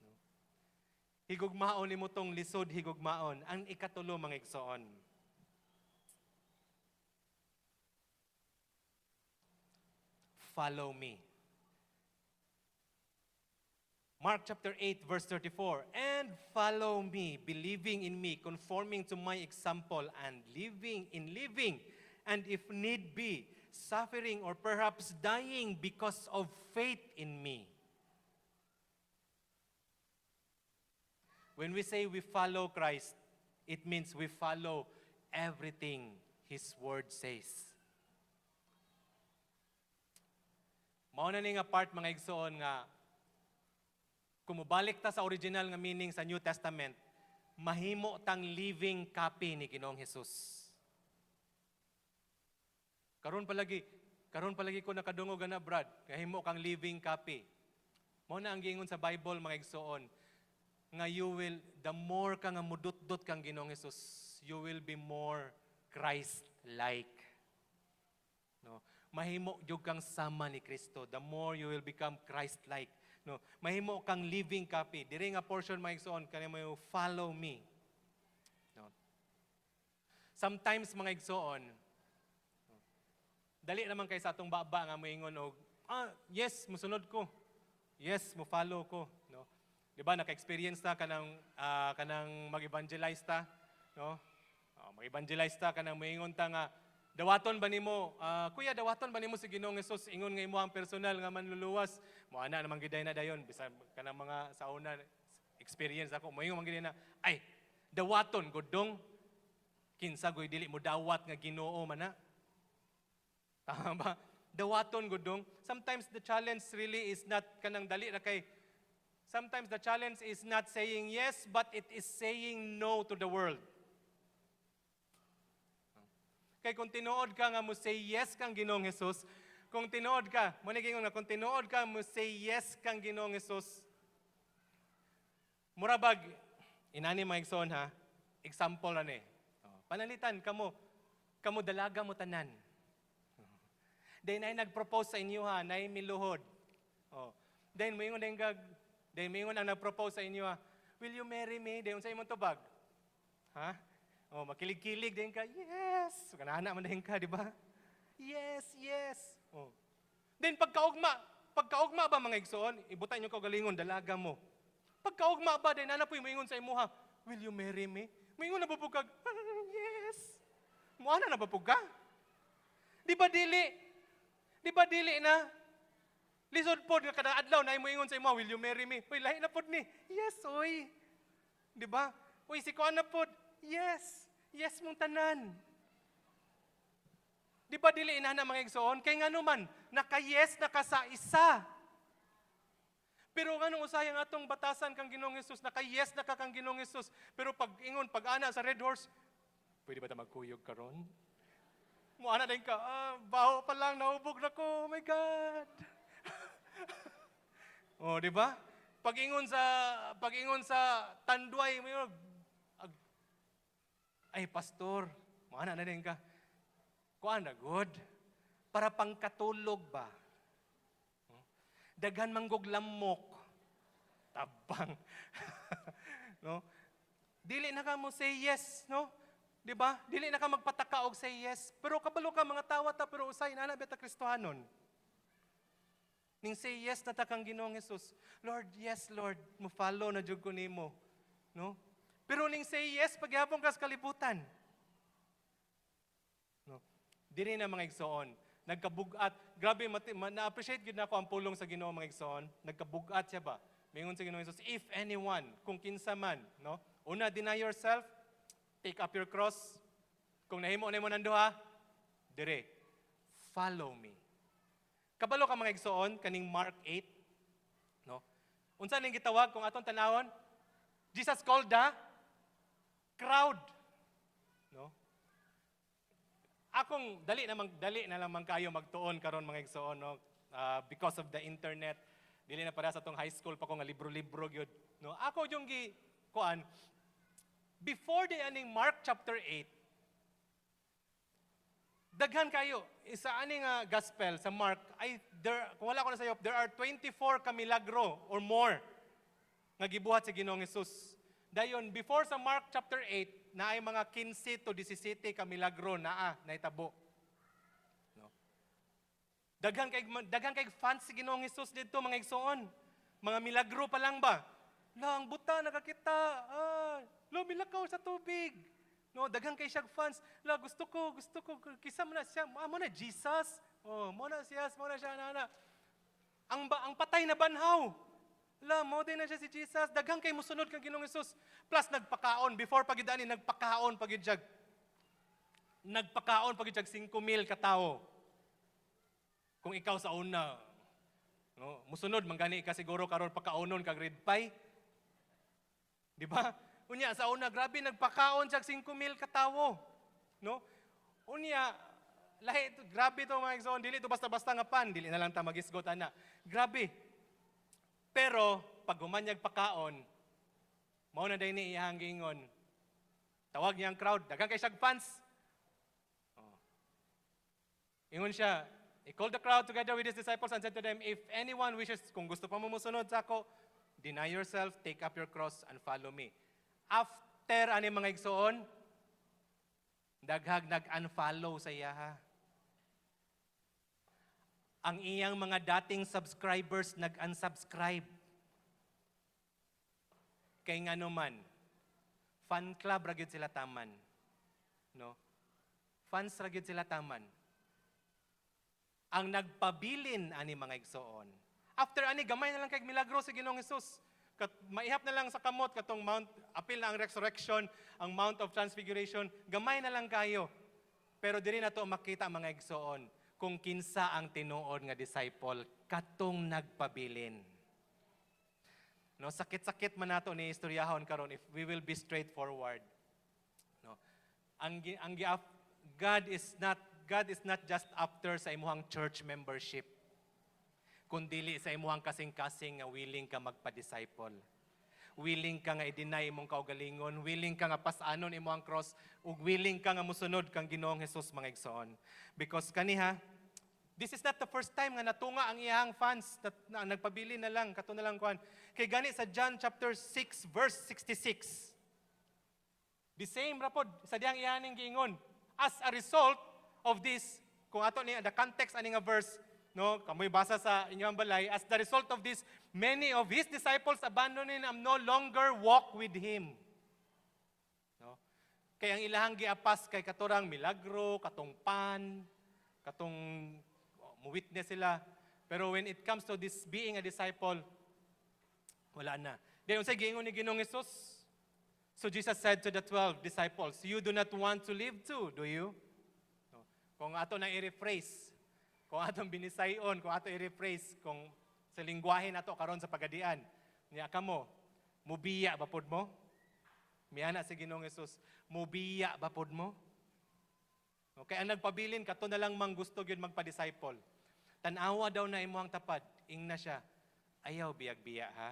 No? Higugmaon nimo tong lisod higugmaon. Ang ikatulo, mga igsoon. Follow me. Mark chapter 8 verse 34, "And follow me, believing in me, conforming to my example, and living in living, and if need be, suffering or perhaps dying because of faith in me." When we say we follow Christ, it means we follow everything His Word says. Mao na ni nga part, mga igsoon, nga kung mobalik ta sa original nga meaning sa New Testament, mahimo tang living copy ni Ginoong Hesus. Karon palagi ko nakadungog ana, Brad, kahimo kang living copy. Mao na ang giingon sa Bible, mga igsoon, nga you will the more ka nga mudutdot kang Ginoong Hesus, you will be more Christ-like. No? Mahimo jud kang sama ni Kristo, the more you will become Christ-like. No, mahimo kang living copy. Diri nga portion, mga igsoon, kani mo "Follow me." No. Sometimes, mga igsoon, no, dali naman kay sa atong baba nga moingon og "Yes, musunod ko. Yes, mo follow ko," no? Di ba naka-experience ta kanang mag-evangelize ta, no? Oh, mag-evangelize ta, kanang moingon ta nga, "Dawaton ba nimo, kuya, dawaton ba nimo si Ginoong Hesus ingon nga imo ang personal nga manluluwas?" Mo ana naman gyud na dayon bisan kanang mga sa una experience ako, moingon man gyud na, "Ay, dawaton gud dong, kinsa goy dili mo dawat nga Ginoo man na?" Tama ba? Dawaton gud dong. Sometimes the challenge really is not kanang dali ra kay. Sometimes the challenge is not saying yes, but it is saying no to the world. Kay kung tinuod ka nga mo say yes kang Ginoong Hesus, kung tinuod ka, mao ni nga kung tinuod ka mo say yes kang Ginoong Hesus, mura bag, inani, mga igsoon ha, example ani. Oh, panalitan kamo, kamo dalaga mo tanan. Then ay nag-propose sa inyo ha, nay miluhod. Oh. Then moingon din kag, then moingon ang nag-propose sa inyo ha, "Will you marry me?" Then unsa imong tubag? Ha? Oh, makilig-kilig din ka. "Yes." Kanana man din ka, di ba? Yes." Oh. Then pagkaugma, pagkaugma ba, mga igsoon, ibutan niyo kaugalingon, dalaga mo. Pagkaugma ba, then ana po'y moingon sa imuha, "Will you marry me?" Moingon na ba po kag, "Yes"? Muana na ba po ka? Di ba dili? Di ba dili na? Lisod pod nga kada adlaw na moingon sa imo, "Will you marry me?" Uy, lahi na pod ni. "Yes, oy." Di ba? Uy, si kuan na pod. "Yes." Yes mong tanan. Di ba dili inana, mga igsoon? Kay ngano man, naka-yes na ka sa isa. Pero nganong usahay ang atong batasan kang Ginoong Hesus, naka-yes na ka kang Ginoong Hesus, pero pag ingon, pag ana sa Red Horse, "Pwede ba ta magkuyog karon?" Mo ana din ka, "Ah, baho pa lang, nahubog na ko, oh my God." Oh, di ba? Pag ingon sa Tanduay, mo "Ay, pastor," mo ana na din ka. Kuan na good. Para pangkatulog ba? Daghan manggog lamok. Tabang. No? Dili na ka mo say yes, no? Di ba? Dili na ka magpataka og say yes. Pero kabalo ka mga tawa ta, pero usay na beta Kristohanon. Ning say yes na ta kang Ginoong Hesus. "Lord, yes Lord, mo follow na jud ko nimo." No? Pero ning say yes pagyapon ka sa kalibutan. No? Diri na, mga igsoon, nagkabugat. Grabe, na-appreciate gyud nako ang pulong sa Ginoo, mga igsoon. Nagkabugat siya ba? Mingon sa Ginoo Jesus, if anyone, kung kinsa man, no? Una, deny yourself. Take up your cross. Kung nahimo nimo nang duha, dire, follow me. Kabalo ka, mga igsoon, kaning Mark 8, no? Unsa ning gitawag kung atong tanawon? Jesus called the crowd. No? Akong dali na lang man kayo magtuon karon, mga igsoon, no? Because of the internet, dili na para sa atong high school pa ko nga libro-libro gyud, no? Ako yung gi kuan before the aning Mark chapter 8, daghan kayo isa ani nga gospel sa Mark ay there, kung wala ko na sayo, there are 24 ka milagro or more nga gibuhat sa Ginoong Hesus. Dayon before sa Mark chapter 8, naay mga 15 to 17 ka milagro naa nahitabo, no? Daghan kay fans si Ginoong Hesus didto, mga igsoon. Mga milagro pa lang ba? La, ang buta nakakita. Ah, lo milakaw sa tubig. No, daghan kay siyang fans. La, gusto ko, gusto ko. Kinsa man na siya? Ah, mao na Jesus. Oh, mao na siya nana. Ang patay nabanhaw. La, mao din na siya si Jesus. Daghan kay musunod kang Ginoong Hesus. Plus nagpakaon before pagid ani, nagpakaon pagid siya. Nagpakaon pagid siya 5,000 ka tawo. Kung ikaw sa una, no, musunod man gani ka siguro karon pakaonon kag red pie. Di ba? Unya sa una, grabe, nagpakaon siya 5,000 ka tawo. No? Unya lahi to, grabe to, mga igsoon, dili to basta-basta nga pan, dili na lang ta magisgot ana. Grabe. Pero pag humanyag pakaon, mao na day ni iyang giingon. Tawag niya ang crowd, daghan kay siyag fans. Oh. Ingon siya, he called the crowd together with his disciples and said to them, "If anyone wishes, kung gusto pa mo musunod sa ako, deny yourself, take up your cross, and follow me." After ani, mga igsoon, daghag nag-unfollow sa iyaha. Ang iyang mga dating subscribers nag-unsubscribe. Kay nga naman, fan club ra gyud sila taman. No? Fans ra gyud sila taman. Ang nagpabilin ani, mga igsoon. After ani, gamay na lang kay milagro sa Ginoong Hesus. Kat maihap na lang sa kamot katong Mount, apil na ang resurrection, ang Mount of Transfiguration, gamay na lang kayo. Pero diri na to makita, mga igsoon, kung kinsa ang tinuod nga disciple, katong nagpabilin. No, sakit-sakit man nato ni istoryahon karon if we will be straightforward. No. Ang God is not just after sa imuhang church membership, kundili sa imuhang kasing-kasing nga willing ka magpa-disciple. Willing ka nga i-deny imong kaugalingon, willing ka nga pas-anon imong cross, ug willing ka nga musunod kang Ginoong Hesus, mga igsoon. Because kaniha, this is not the first time nga natunga ang iyang fans na nagpabili na lang, kato na lang kuan. Kay gani sa John chapter 6 verse 66. The same rapod sa diyang iyaning giingon. As a result of this, kung ato ni the context ani nga verse, no, kamoy basa sa inyong balay, as the result of this, many of his disciples abandoned him and no longer walk with him. No? Kay ang ilahang giapas kay katurang milagro, katong pan, katong oh, mo-witness sila. Pero when it comes to this being a disciple, wala na. Then unsay giingon ni Ginoong Hesus? So Jesus said to the 12 disciples, "You do not want to leave too, do you?" No. Kung ato na i-rephrase, kung atong binisayon, kung ato i-rephrase, kung sa lingwahe nato karon sa pagadian, niya kamo, mubiya ba pod mo? Miana si Ginoong Hesus, mubiya ba pod mo? Okay, ang nagpabilin kato na lang mang gusto gyud magpa-disciple. Tan-awa daw na imuhang tapad, ingna siya, "Ayaw biyag-biya ha."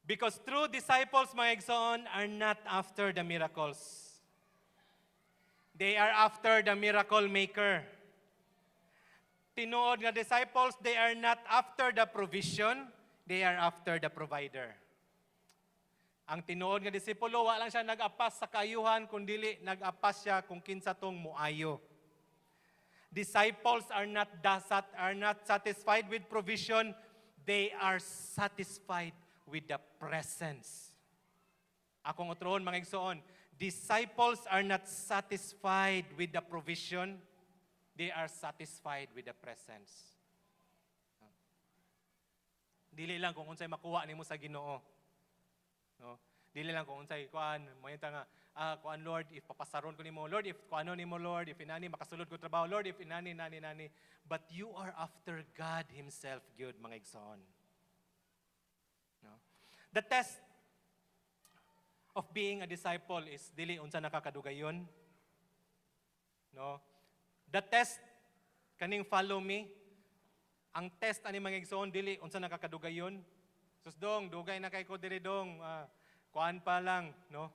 Because true disciples, mga igsoon, are not after the miracles. They are after the miracle maker. Tinuod nga disciples, they are not after the provision, they are after the provider. Ang tinuod nga disipulo, wala lang siya nag-apas sa kaayuhan, kundili nag-apas siya kung kinsa tong muayo. Disciples are not satisfied with provision, they are satisfied with the presence. Akong utrohon, mga igsoon, disciples are not satisfied with the provision, they are satisfied with the presence. Dili lang kung unsay makuha nimo sa Ginoo. No? Dili lang kung unsay kuan, moingon nga, "Ah, kuan Lord, if papasaron ko nimo, Lord, if kuano nimo Lord, if inani makasulod ko trabaho, Lord, if inani nani nani." But you are after God himself gyud, mga igsoon. No? The test of being a disciple is dili unsa nakakadugayon. No? The test kaning "follow me," ang test ani, mga igsoon, dili unsa nakakadugayon. "Sus dong, dugay na kay ko diri dong. Ah, kuan pa lang, no?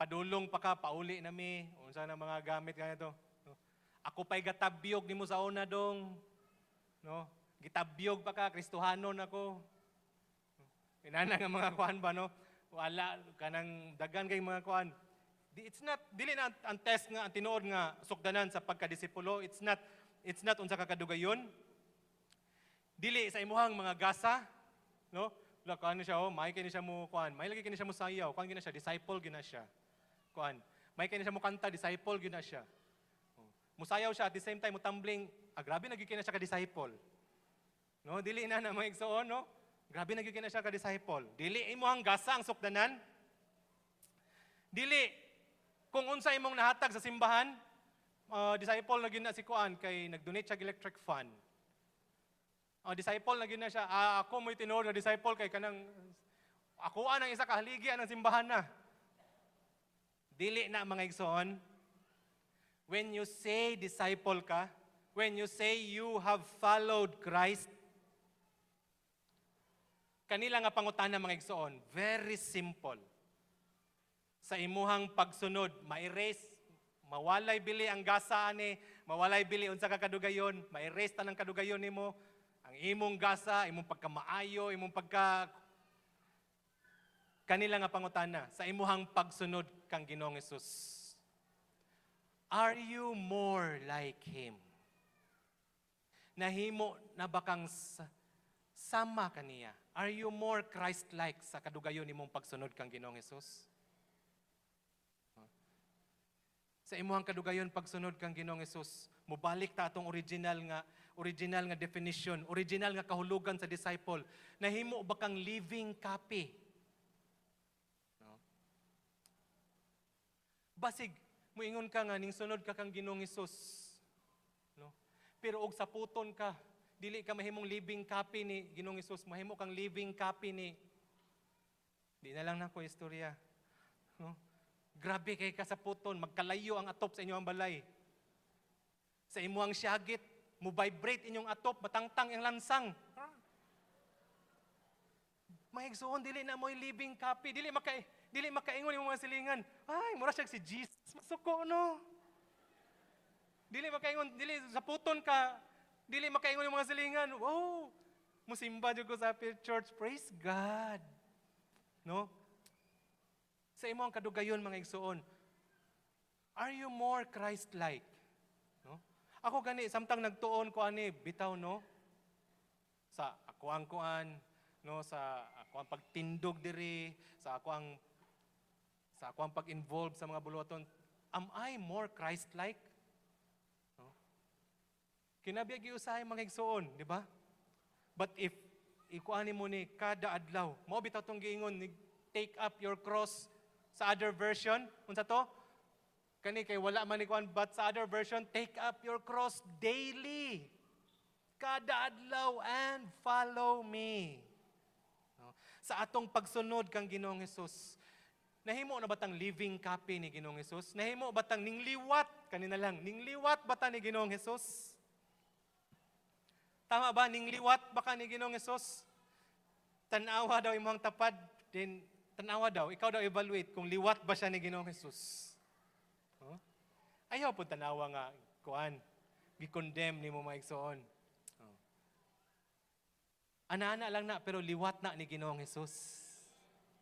Padulong pa ka, pauli na mi. Unsa na mga gamit ganito, no? Ako pa'y gatabyog nimo sa una dong. No? Gitabyog pa ka, Kristohanon ako." Inana nga mga kuan ba, no? Wala kanang dagan kay mga kuan. Di, it's not, dili na ang test nga ang tinuod nga sukdanan sa pagkadisipulo. It's not unsa ka kadugayon. Dili sa imuhang mga gasa, no? Wala kuan siya oh, may kini siya mo kuan, may lagi kini siya mo sayaw, kuan gina siya, disciple gina siya. Kuan, may kini siya mo kanta, disciple gina siya. Oh. Musayaw siya at the same time mutumbling, ah, grabe na gyud kina siya ka disciple. No, dili na na mga igsoon, no? Grabe na gyud kina siya ka disciple. Dili imuhang gasa ang sukdanan. Dili kung unsa imong nahatag sa simbahan, disciple na gyud na si kuan kay nag-donate siya og electric fan. Oh, disciple na gyud na siya. Ah, ako mo'y tinuod na disciple kay kanang ako ang isa ka haligi ang simbahan na. Dili na, mga igsoon. When you say disciple ka, when you say you have followed Christ, kanila nga pangutana, mga igsoon, very simple. Sa imuhang pagsunod, ma-erase, mawalay bili ang gasa ani, mawalay bili unsa ka kadugayon, ma-erase tanang kadugayon nimo, ang imong gasa, imong pagkamaayo, imong pagka kanila nga pangutana sa imuhang pagsunod kang Ginoong Hesus. Are you more like Him? Nahimo na ba kang sama kaniya? Are you more Christ-like sa kadugayon nimong pagsunod kang Ginoong Hesus? Sa imuhang kadugayon pagsunod kang Ginoong Hesus, mubalik ta atong original nga definition, original nga kahulugan sa disciple. Nahimo ba kang living copy? No? Basig muingon ka nga ning sunod ka kang Ginoong Hesus. No? Pero og saputon ka, dili ka mahimong living copy ni Ginoong Hesus, mahimo kang living copy ni, di na lang nako istorya. No? Grabe kay kasaputon, magkalayo ang atop sa inyong balay. Sa imuhang siyagit, mo vibrate inyong atop, matangtang ang lansang. Mga igsoon, dili na mo'y living copy, dili makaingon yung mga silingan. "Ay, mura siya si Jesus, masuko no." Dili makaingon, dili saputon ka, dili makaingon yung mga silingan. "Wow, musimba jud ko sa Happy Church. Praise God." No? Sa imong kadugayon, mga igsoon, are you more Christ-like? No? Ako gani samtang nagtuon ko ani bitaw, no, sa ako ang kuan, no, sa ako ang pagtindog diri, sa ako ang pag-involve sa mga buluhaton, am I more Christ-like? No? Kinabiya usahay, mga igsoon, di ba? But if ikuani mo ni kada adlaw, mao bitaw tong giingon ni "take up your cross" sa other version, unsa to? Kani kay wala man ni kuan, but sa other version, "Take up your cross daily." Kada adlaw and follow me. No? Sa atong pagsunod kang Ginoong Hesus, nahimo na batang living copy ni Ginoong Hesus? Nahimo batang ningliwat kanina lang, ningliwat bata ni Ginoong Hesus? Tama ba? Ningliwat ba ka ni Ginoong Hesus? Tanawa daw imong tapad, then tanawa daw, ikaw daw evaluate kung liwat ba siya ni Ginoong Hesus. Huh? Ayaw po tanawa nga, kuan, gi-condemn nimo, mga igsoon. Oh. Ana-ana lang na, pero liwat na ni Ginoong Hesus.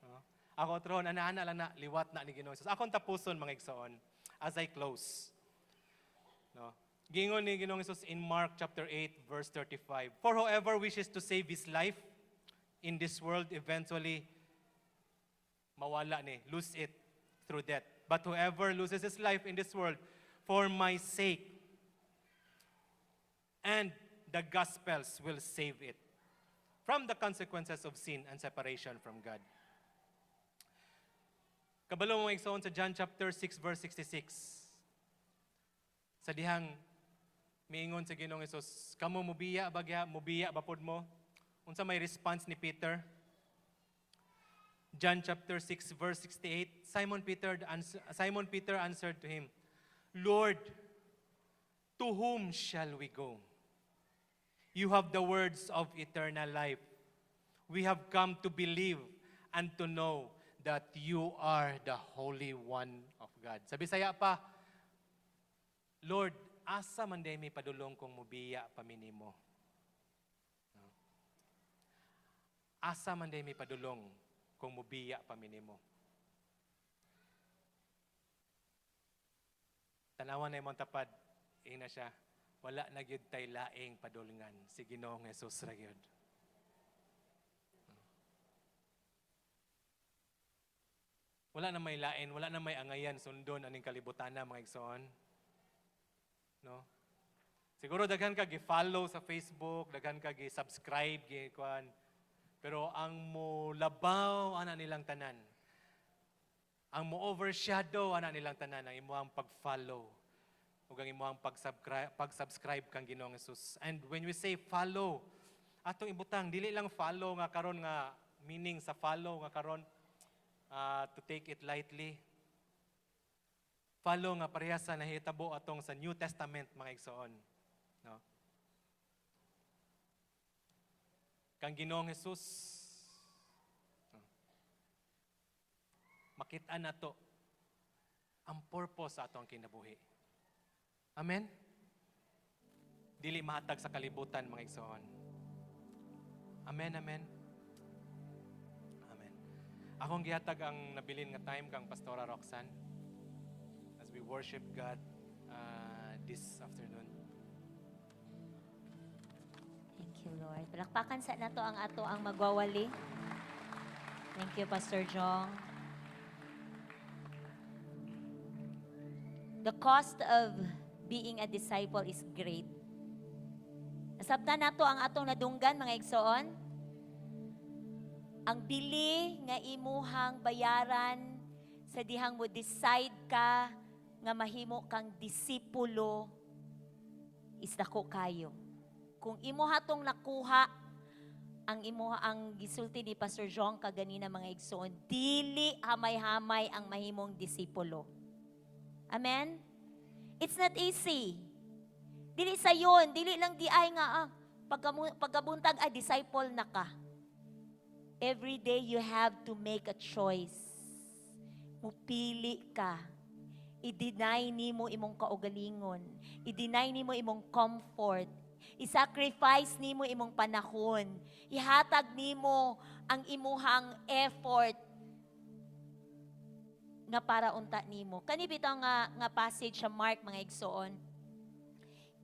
Oh. Ako tron, ana-ana lang na, liwat na ni Ginoong Hesus. Akong tapuson, mga igsoon, as I close. No? Gingon ni Ginoong Hesus in Mark chapter 8 verse 35, "For whoever wishes to save his life in this world eventually mawala ni, lose it through death. But whoever loses his life in this world for my sake and the gospel's will save it from the consequences of sin and separation from God." Kabalo mo, igsoon, sa John chapter 6 verse 66. Sa dihang miingon sa Ginoong Hesus, "Kamo mubiya bagya, mubiya ba pod mo?" Unsa may response ni Peter? John chapter 6 verse 68, Simon Peter answered to him, "Lord, to whom shall we go? You have the words of eternal life. We have come to believe and to know that you are the Holy One of God." Sa Bisaya pa, "Lord, asa man diay mi padulong kung mubiya pa mi nimo? No? Asa man diay mi padulong kung mubiya pa mi nimo?" Tanawan na imong tapad, ina siya, "Wala na gyud tay laing padulngan, si Ginoong Jesus ra gyud." Wala na may lain, wala na may angayan sundon aning kalibutan na, mga igsoon. No? Siguro daghan ka gi-follow sa Facebook, daghan ka gi-subscribe, gi kuan. Pero ang mo labaw ana nilang tanan, ang mo overshadow ana nilang tanan ang imuhang pag-follow ug ang imuhang pag-subscribe kang Ginoong Jesus. And when we say follow, atong ibutang dili lang follow nga karon nga meaning sa follow nga karon to take it lightly. Follow nga parehas sa nahitabo atong sa New Testament, mga igsoon. No? Kang Ginoong Jesus, no, makit-an nato ang purpose sa atong kinabuhi. Amen? Dili mahatag sa kalibutan, mga igsoon. Amen, amen. Amen. Akong gihatag ang nabilin nga time kang Pastora Roxanne as we worship God this afternoon. Thank you, Lord. Palakpakan sa nato ang ato ang magwawali. Thank you, Pastor Jong. The cost of being a disciple is great. Nasabtan nato ang atong nadunggan, mga igsoon. Ang bili nga imuhang bayaran sa dihang mo decide ka nga mahimo kang disipulo is dako kayo. Kung imo hatong nakuha ang imo ang gisulti ni Pastor John kaganina, mga igsoon, dili hamay-hamay ang mahimong disipulo. Amen? It's not easy. Dili sayon, dili lang di ay nga pagkabuntag ay disciple na ka. Every day you have to make a choice. Mupili ka. I-deny nimo imong kaugalingon. I-deny nimo imong comfort. I-sacrifice nimo imong panahon. Ihatag nimo ang imuhang effort nga para unta nimo. Kani bitaw nga passage sa Mark, mga igsoon.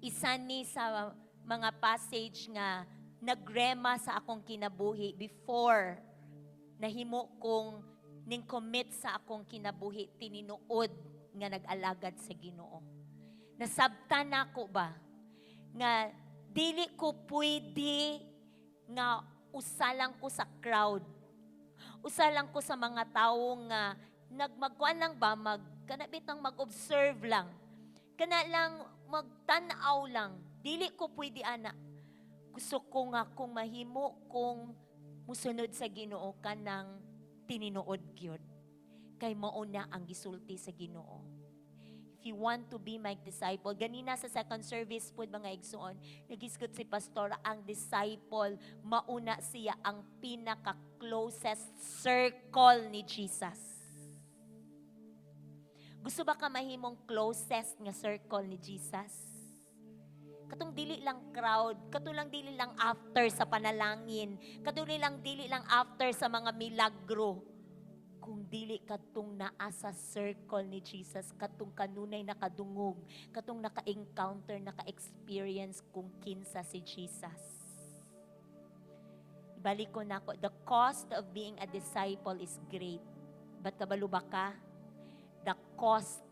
Isa ni sa mga passage nga nagrema sa akong kinabuhi before nahimo kong ning commit sa akong kinabuhi tininuod nga nag-alagad sa Ginoo. Nasabtan nako ba nga dili ko pwede nga usa lang ko sa crowd. Usa lang ko sa mga tawo nga nagmagkuan lang ba, mag kana bitang mag-observe lang. Kana lang magtan-aw lang. Dili ko pwede ana. Gusto ko nga kung mahimo kong musunod sa Ginoo kanang tininuod gyud. Kay mao na ang gisulti sa Ginoo. If you want to be my disciple, ganina sa second service po, mga igsoon, nagisgot si Pastor, ang disciple, mauna siya ang pinaka-closest circle ni Jesus. Gusto ba ka mahimong closest nga circle ni Jesus? Katong dili lang crowd, katong lang dili lang after sa panalangin, katong lang dili lang after sa mga milagro. Kung dili katong naa sa circle ni Jesus, katong kanunay nakadungog, katong naka-encounter, naka-experience kung kinsa si Jesus. Ibalik ko nako, the cost of being a disciple is great. But kabalo ba ka? The cost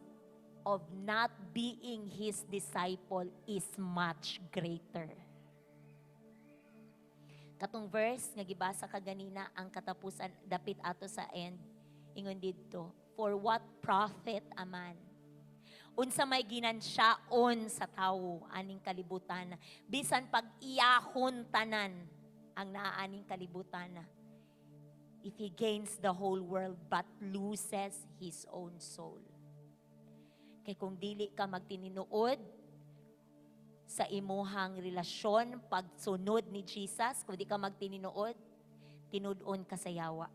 of not being His disciple is much greater. Katong verse nga gibasa kaganina ang katapusan dapit ato sa end, ingon didto, For what profit a man? Unsa may ginansyaon sa tawo aning kalibutan? Bisan pag iyahon tanan ang naa aning kalibutan, if he gains the whole world but loses his own soul. Kay kung dili ka magtininuod sa imuhang relasyon pagsunod ni Jesus, kung di ka magtininuod, tinud-on ka sa yawa.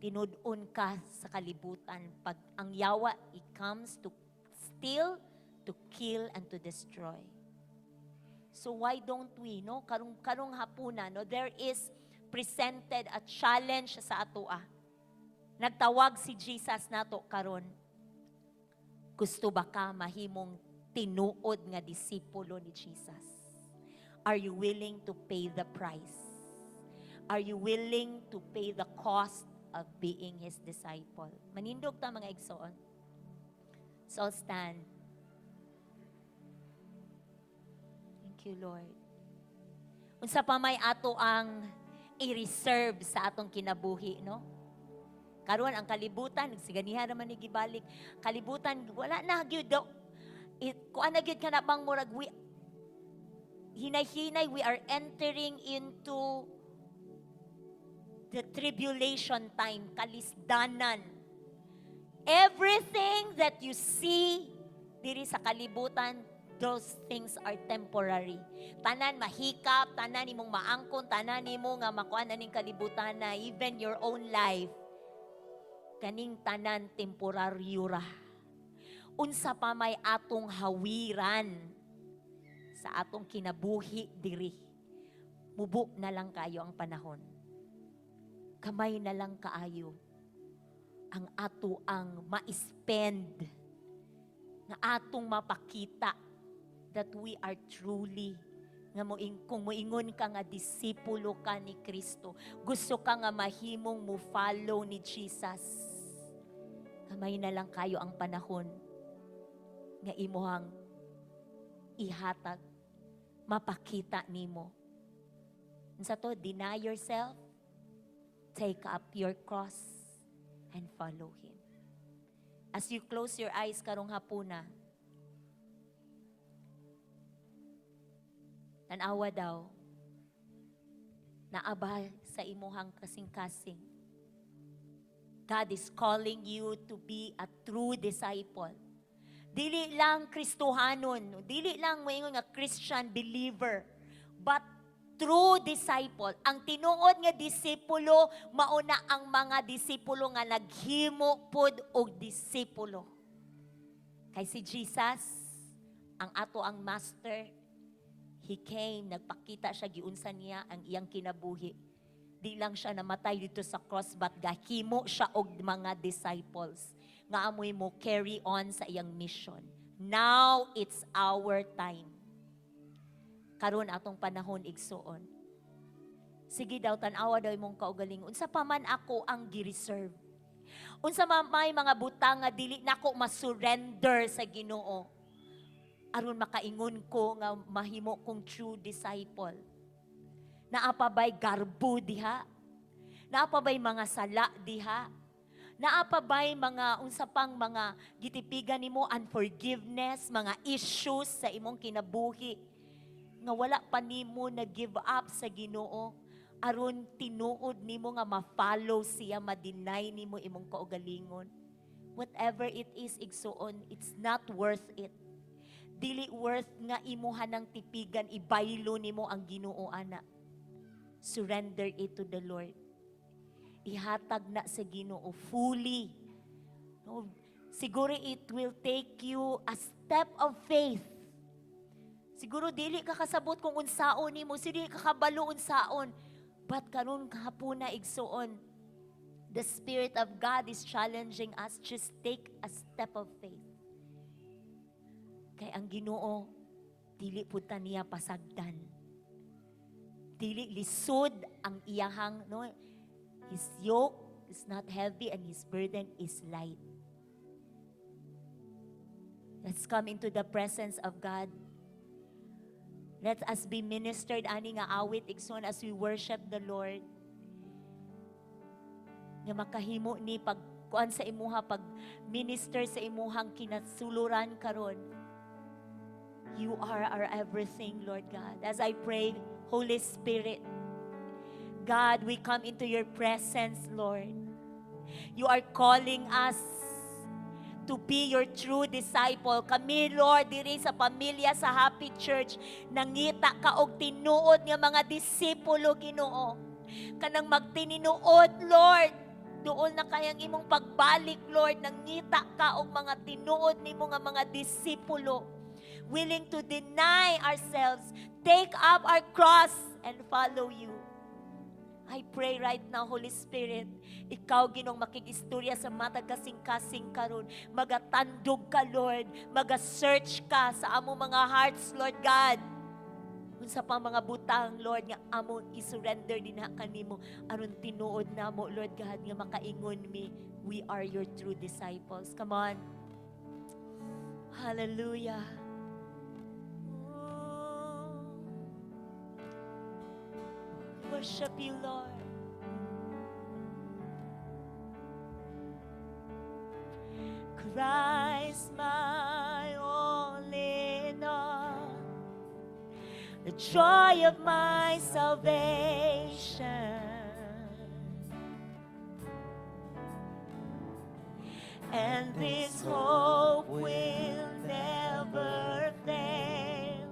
Tinud-on ka sa kalibutan. Pag ang yawa, it comes to steal, to kill, and to destroy. So why don't we, no? Karong hapuna, no? There is presented a challenge sa atoa. Nagtawag si Jesus nato karon. Gusto ba ka mahimong tinuod nga disipulo ni Jesus? Are you willing to pay the price? Are you willing to pay the cost of being His disciple? Manindog ta, mga igsoon. So stand. Thank you, Lord. Unsa pa may ato ang i-reserve sa atong kinabuhi, no? Karon ang kalibutan, siganiha naman ni gibalik. Kalibutan wala na gyud daw. Kuan na gyud kana bang murag we hinay-hinay we are entering into the tribulation time, kalisdanan. Everything that you see diri sa kalibutan, those things are temporary. Tanan mahikap, tanan nimong maangkon, tanan nimo nga makuan aning kalibutan na even your own life. Kaning tanan temporaryo ra. Unsa pa may atong hawiran sa atong kinabuhi diri? Mubo na lang kayo ang panahon. Kamay na lang kaayo ang ato ang ma-spend nga atong mapakita that we are truly nga moing kung moingon ka nga disipulo ka ni Kristo, gusto ka nga mahimong mo follow ni Jesus. Kamay na lang kayo ang panahon nga imuhang ihatag, mapakita nimo. Unsa to? Deny yourself, take up your cross, and follow Him. As you close your eyes karong hapuna, tanawa daw, naa ba sa imuhang kasing-kasing. God is calling you to be a true disciple. Dili lang Kristohanon, dili lang moingon nga Christian believer, but true disciple. Ang tinuod nga disipulo, mauna ang mga disipulo nga naghimo pod og disipulo. Kay si Jesus, ang ato ang master, He came, nagpakita siya, giunsa niya ang iyang kinabuhi. Di lang siya namatay dito sa cross, but gahimo siya og mga disciples nga amoy mo carry on sa iyang mission. Now it's our time. Karon atong panahon, igsuon. Sige daw, tan-awa daw imong kaugalingon. Unsa pa man ako ang gi-reserve? Unsa man may mga butang nga dili nako ma-surrender sa Ginoo aron makaingon ko nga mahimo kong true disciple? Naa pa ba'y garbo diha? Naa pa ba'y mga sala diha? Naa pa ba'y mga unsa pang mga gitipigan nimo, unforgiveness, mga issues sa imong kinabuhi nga wala pa nimo na give up sa Ginoo aron tinuod nimo nga ma-follow siya, ma-deny nimo imong kaugalingon? Whatever it is, igsuon, it's not worth it. Dili worth nga imuha ng tipigan, ibaylo nimo ang Ginoo ana. Surrender it to the Lord. Ihatag na sa Ginoo fully. No, siguro it will take you a step of faith. Siguro dili ka kasabot kung unsaon nimo, dili ka kabalo unsaon. But karon hapuna, igsuon, the Spirit of God is challenging us, just take a step of faith. Kay ang Ginoo, dili pud ta niya pasagdan. Dili lisod ang iyahang, no, His yoke is not heavy and His burden is light. Let's come into the presence of God. Let us be ministered ani nga awit, igsoon, as we worship the Lord. Nga makahimo ni pag kuan sa imuha, pag minister sa imuhang kinasuluran karon. You are our everything, Lord God. As I pray, Holy Spirit, God, we come into your presence, Lord. You are calling us to be your true disciple. Kami, Lord, diri sa pamilya sa Happy Church, nangita ka og tinuod nga mga disipulo, Ginoo. Kanang magtininuod, Lord. Duol na kayang imong pagbalik, Lord. Nangita ka og mga tinuod nimo nga mga disipulo. Willing to deny ourselves, take up our cross, and follow you. I pray right now, Holy Spirit, ikaw, Ginoong, makig-istorya sa matag kasing-kasing karon. Magatandog ka, Lord. Maga-search ka sa among mga hearts, Lord God. Unsa pa mga butang, Lord, nga among i-surrender dinha kanimo aron tinuod namo, Lord God, nga makaingon mi, we are your true disciples. Come on. Hallelujah. Oh. Worship you, Lord. Christ, my all in all, the joy of my salvation. And this hope will never fail.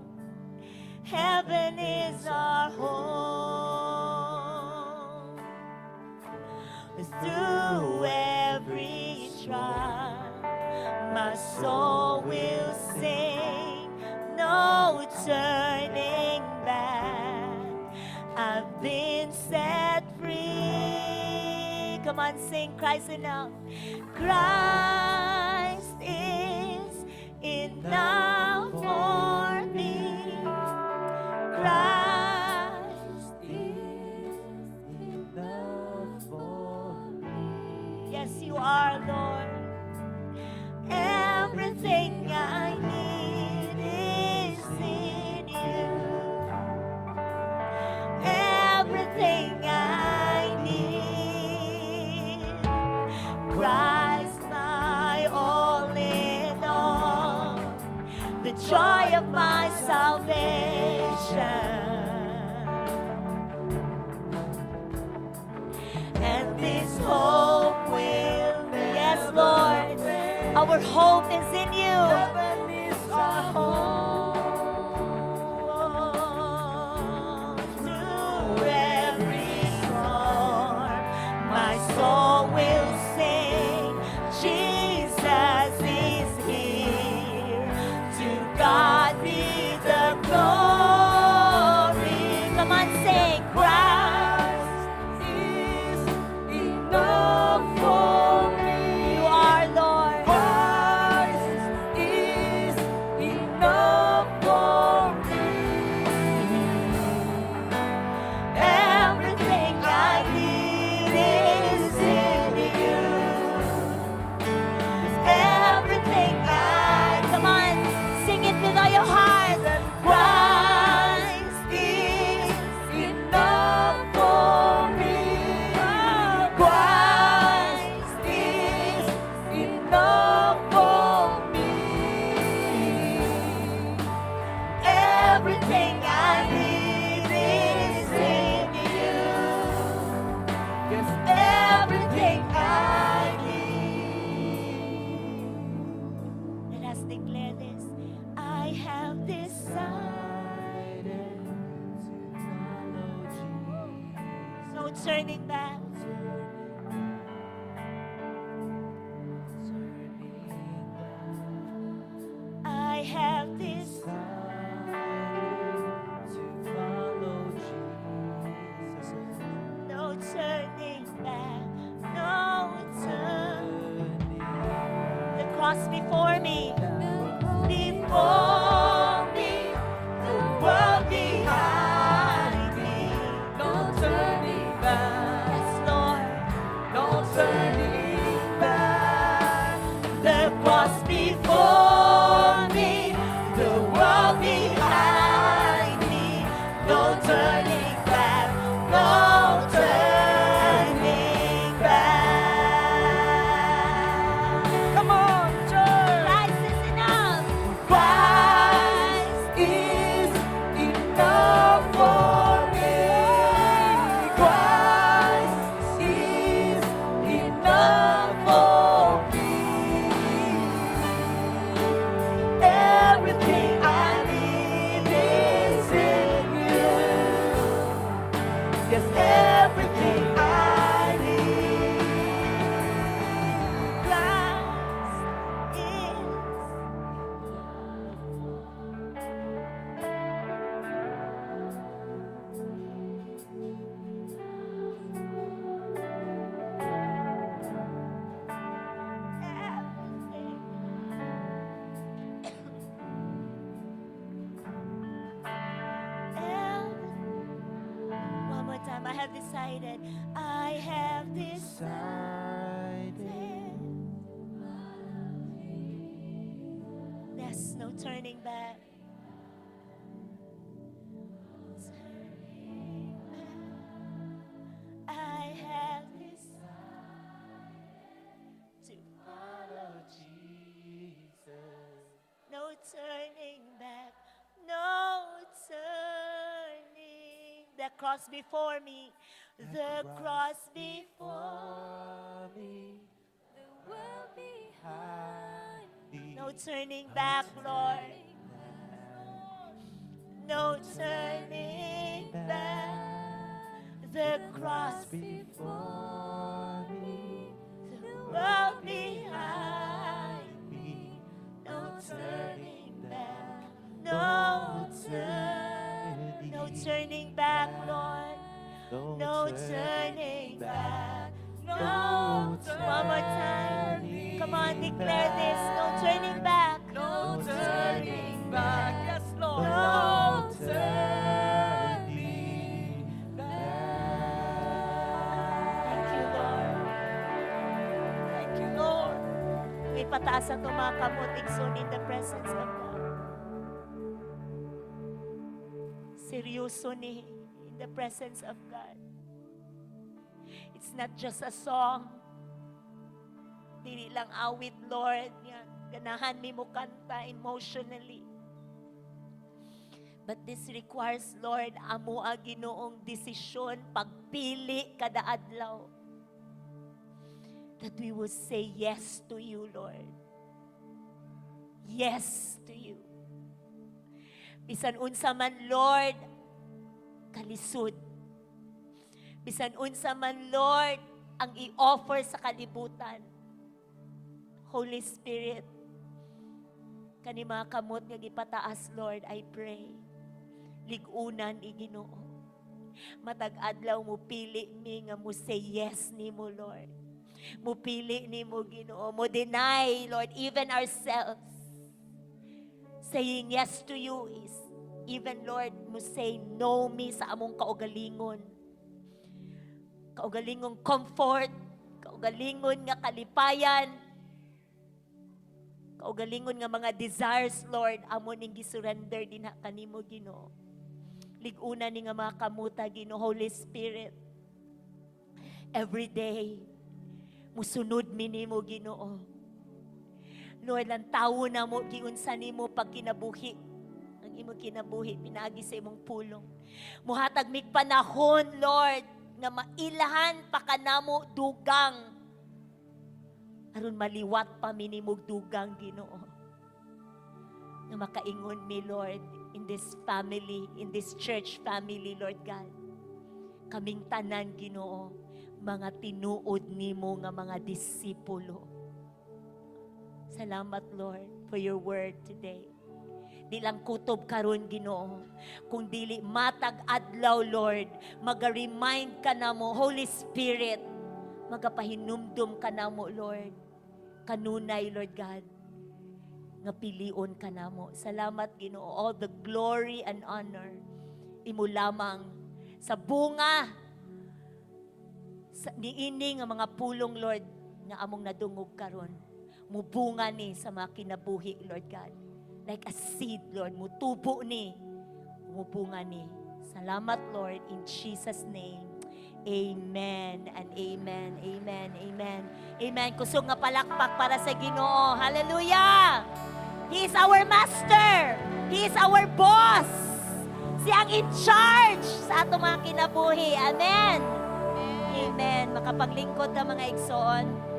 Heaven is our home. Through every trial, my soul will sing, no turning back. I've been set free. Come on, sing Christ enough. Christ is enough for me. Christ is enough for me. Yes, you are, Lord. Everything I need is in you. Everything I need. Christ, my all in all. The joy of my salvation. And this hope will, yes, Lord, our hope is in you. Heaven is our home. Through every storm, my soul will sing. Jesus is here. To God be the glory. Come on, sing. Christ is enough for me. You are, Lord. Christ is enough for me. Everything I need is in you. Everything I, come on, sing it with all your heart. Christ is enough for me. Christ is enough for me. Everything I need is in you. Yes, Everything I need. Let us declare this. I have decided. To follow Jesus. No turning back. Turning back. I have decided To follow Jesus. No turning back. No turn. The cross before me. Before me. The world behind me. No turning back. Yes, Lord. No turning back. The cross before me, the world behind me. No turning back, no turning back. Decided. I have decided. Decided. There's no turning back. Turning back. I have decided to Follow Jesus. No turning back, no turning. The cross before me, the cross before before me. The world behind Me. No turning back, Lord. No turning back. The cross before me. The world behind Me. No turning back. No turn. No turning back, Lord. No turning back. No. One more time. Come on, declare this. No turning back. No turning back. Yes, Lord. No turning back. Thank you, Lord. Thank you, Lord. Ipataas ang mga kamot, igsoon, in the presence of God. Seryoso ni in the presence of God. It's not just a song. Dili lang awit, Lord. Nga, ganahan mi mo kanta emotionally. But this requires, Lord, amo ang Ginoong desisyon, pagpili kada adlaw. That we will say yes to you, Lord. Yes to you. Bisan unsa man, Lord, kalisod. Bisan unsa man, Lord, ang i-offer sa kalibutan. Holy Spirit, kani mga kamot nga gipataas, Lord, I pray. Lig-unan i Ginoo. Matag adlaw mo pili mi nga mo say yes nimo, Lord. Mo pili nimo, Ginoo. Mo deny, Lord, even ourselves. Saying yes to you is even, Lord, mo say no mi sa among kaugalingon. Kaugalingong comfort, kaugalingon nga kalipayan, kaugalingon nga mga desires, Lord, amo ning gisurrender dinha kanimo, Ginoo. Lig-una ni nga mga kamuta, Ginoo, Holy Spirit. Every day, musunod mi nimo, Ginoo. Lord, ang tawo na mo giunsa nimo pag kinabuhi. Ang imong kinabuhi pinaagi sa imong pulong. Muhatag mig panahon, Lord, nga mailahan pa kanamo dugang. Aron maliwat pa mi nimog dugang, Ginoo. Nga makaingon mi, Lord, in this family, in this church family, Lord God. Kaming tanan, Ginoo, mga tinuod nimo nga mga disipulo. Salamat, Lord, for your word today. Di lang kutob karon, Ginoo. Kung dili matag adlaw, Lord, maga-remind ka namo, Holy Spirit, magapahinumdum ka namo, Lord. Kanunay, Lord God, nga pilion ka namo. Salamat, Ginoo. All the glory and honor imo lamang sa bunga sa niini nga mga pulong, Lord, nga among nadungog karon. Mubunga ni sa mga kinabuhi, Lord God. Like a seed, Lord, mutubo ni, mubunga ni. Salamat, Lord, in Jesus' name. Amen and amen, amen, amen. Amen. Kusog nga palakpak para sa Ginoo. Hallelujah! He is our master. He is our boss. Siya ang in charge sa atong mga kinabuhi. Amen. Amen. Makapaglingkod na, mga igsoon.